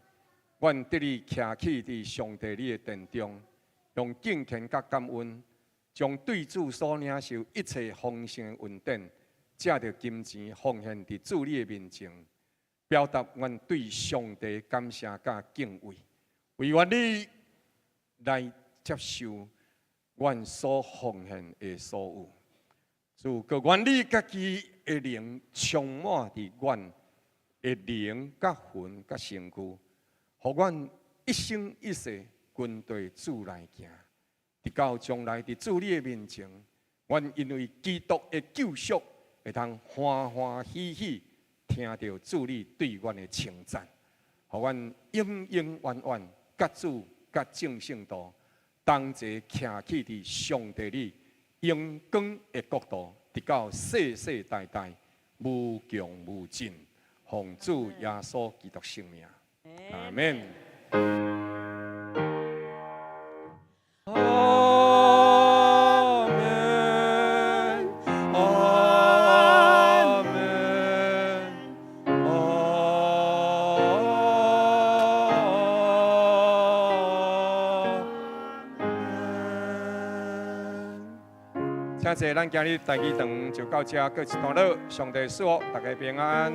Speaker 1: 阮得以徛起佇上帝你的殿中，用敬虔佮感恩，將對主所領受一切豐盛的恩典，藉著金錢奉獻佇主你的面前，表達阮對上帝感謝佮敬畏。惟願你來接受阮所奉獻的所有，主，閣願你家己的靈充滿佇阮的靈、佮魂、佮身軀，予阮一生一世跟隨主來行，直到將來佇主你的面前，阮因為基督的救贖，會通歡歡喜喜聽著主你對阮的稱讚，予阮永永遠遠佮主佮眾聖徒同齊徛起佇上帝你榮光的國度，直到世世代代無窮無盡，奉主耶穌基督聖名，阿門。阿門，阿門，阿門。請坐，咱今日台語堂就到這，告一段落。上帝賜福，大家平安。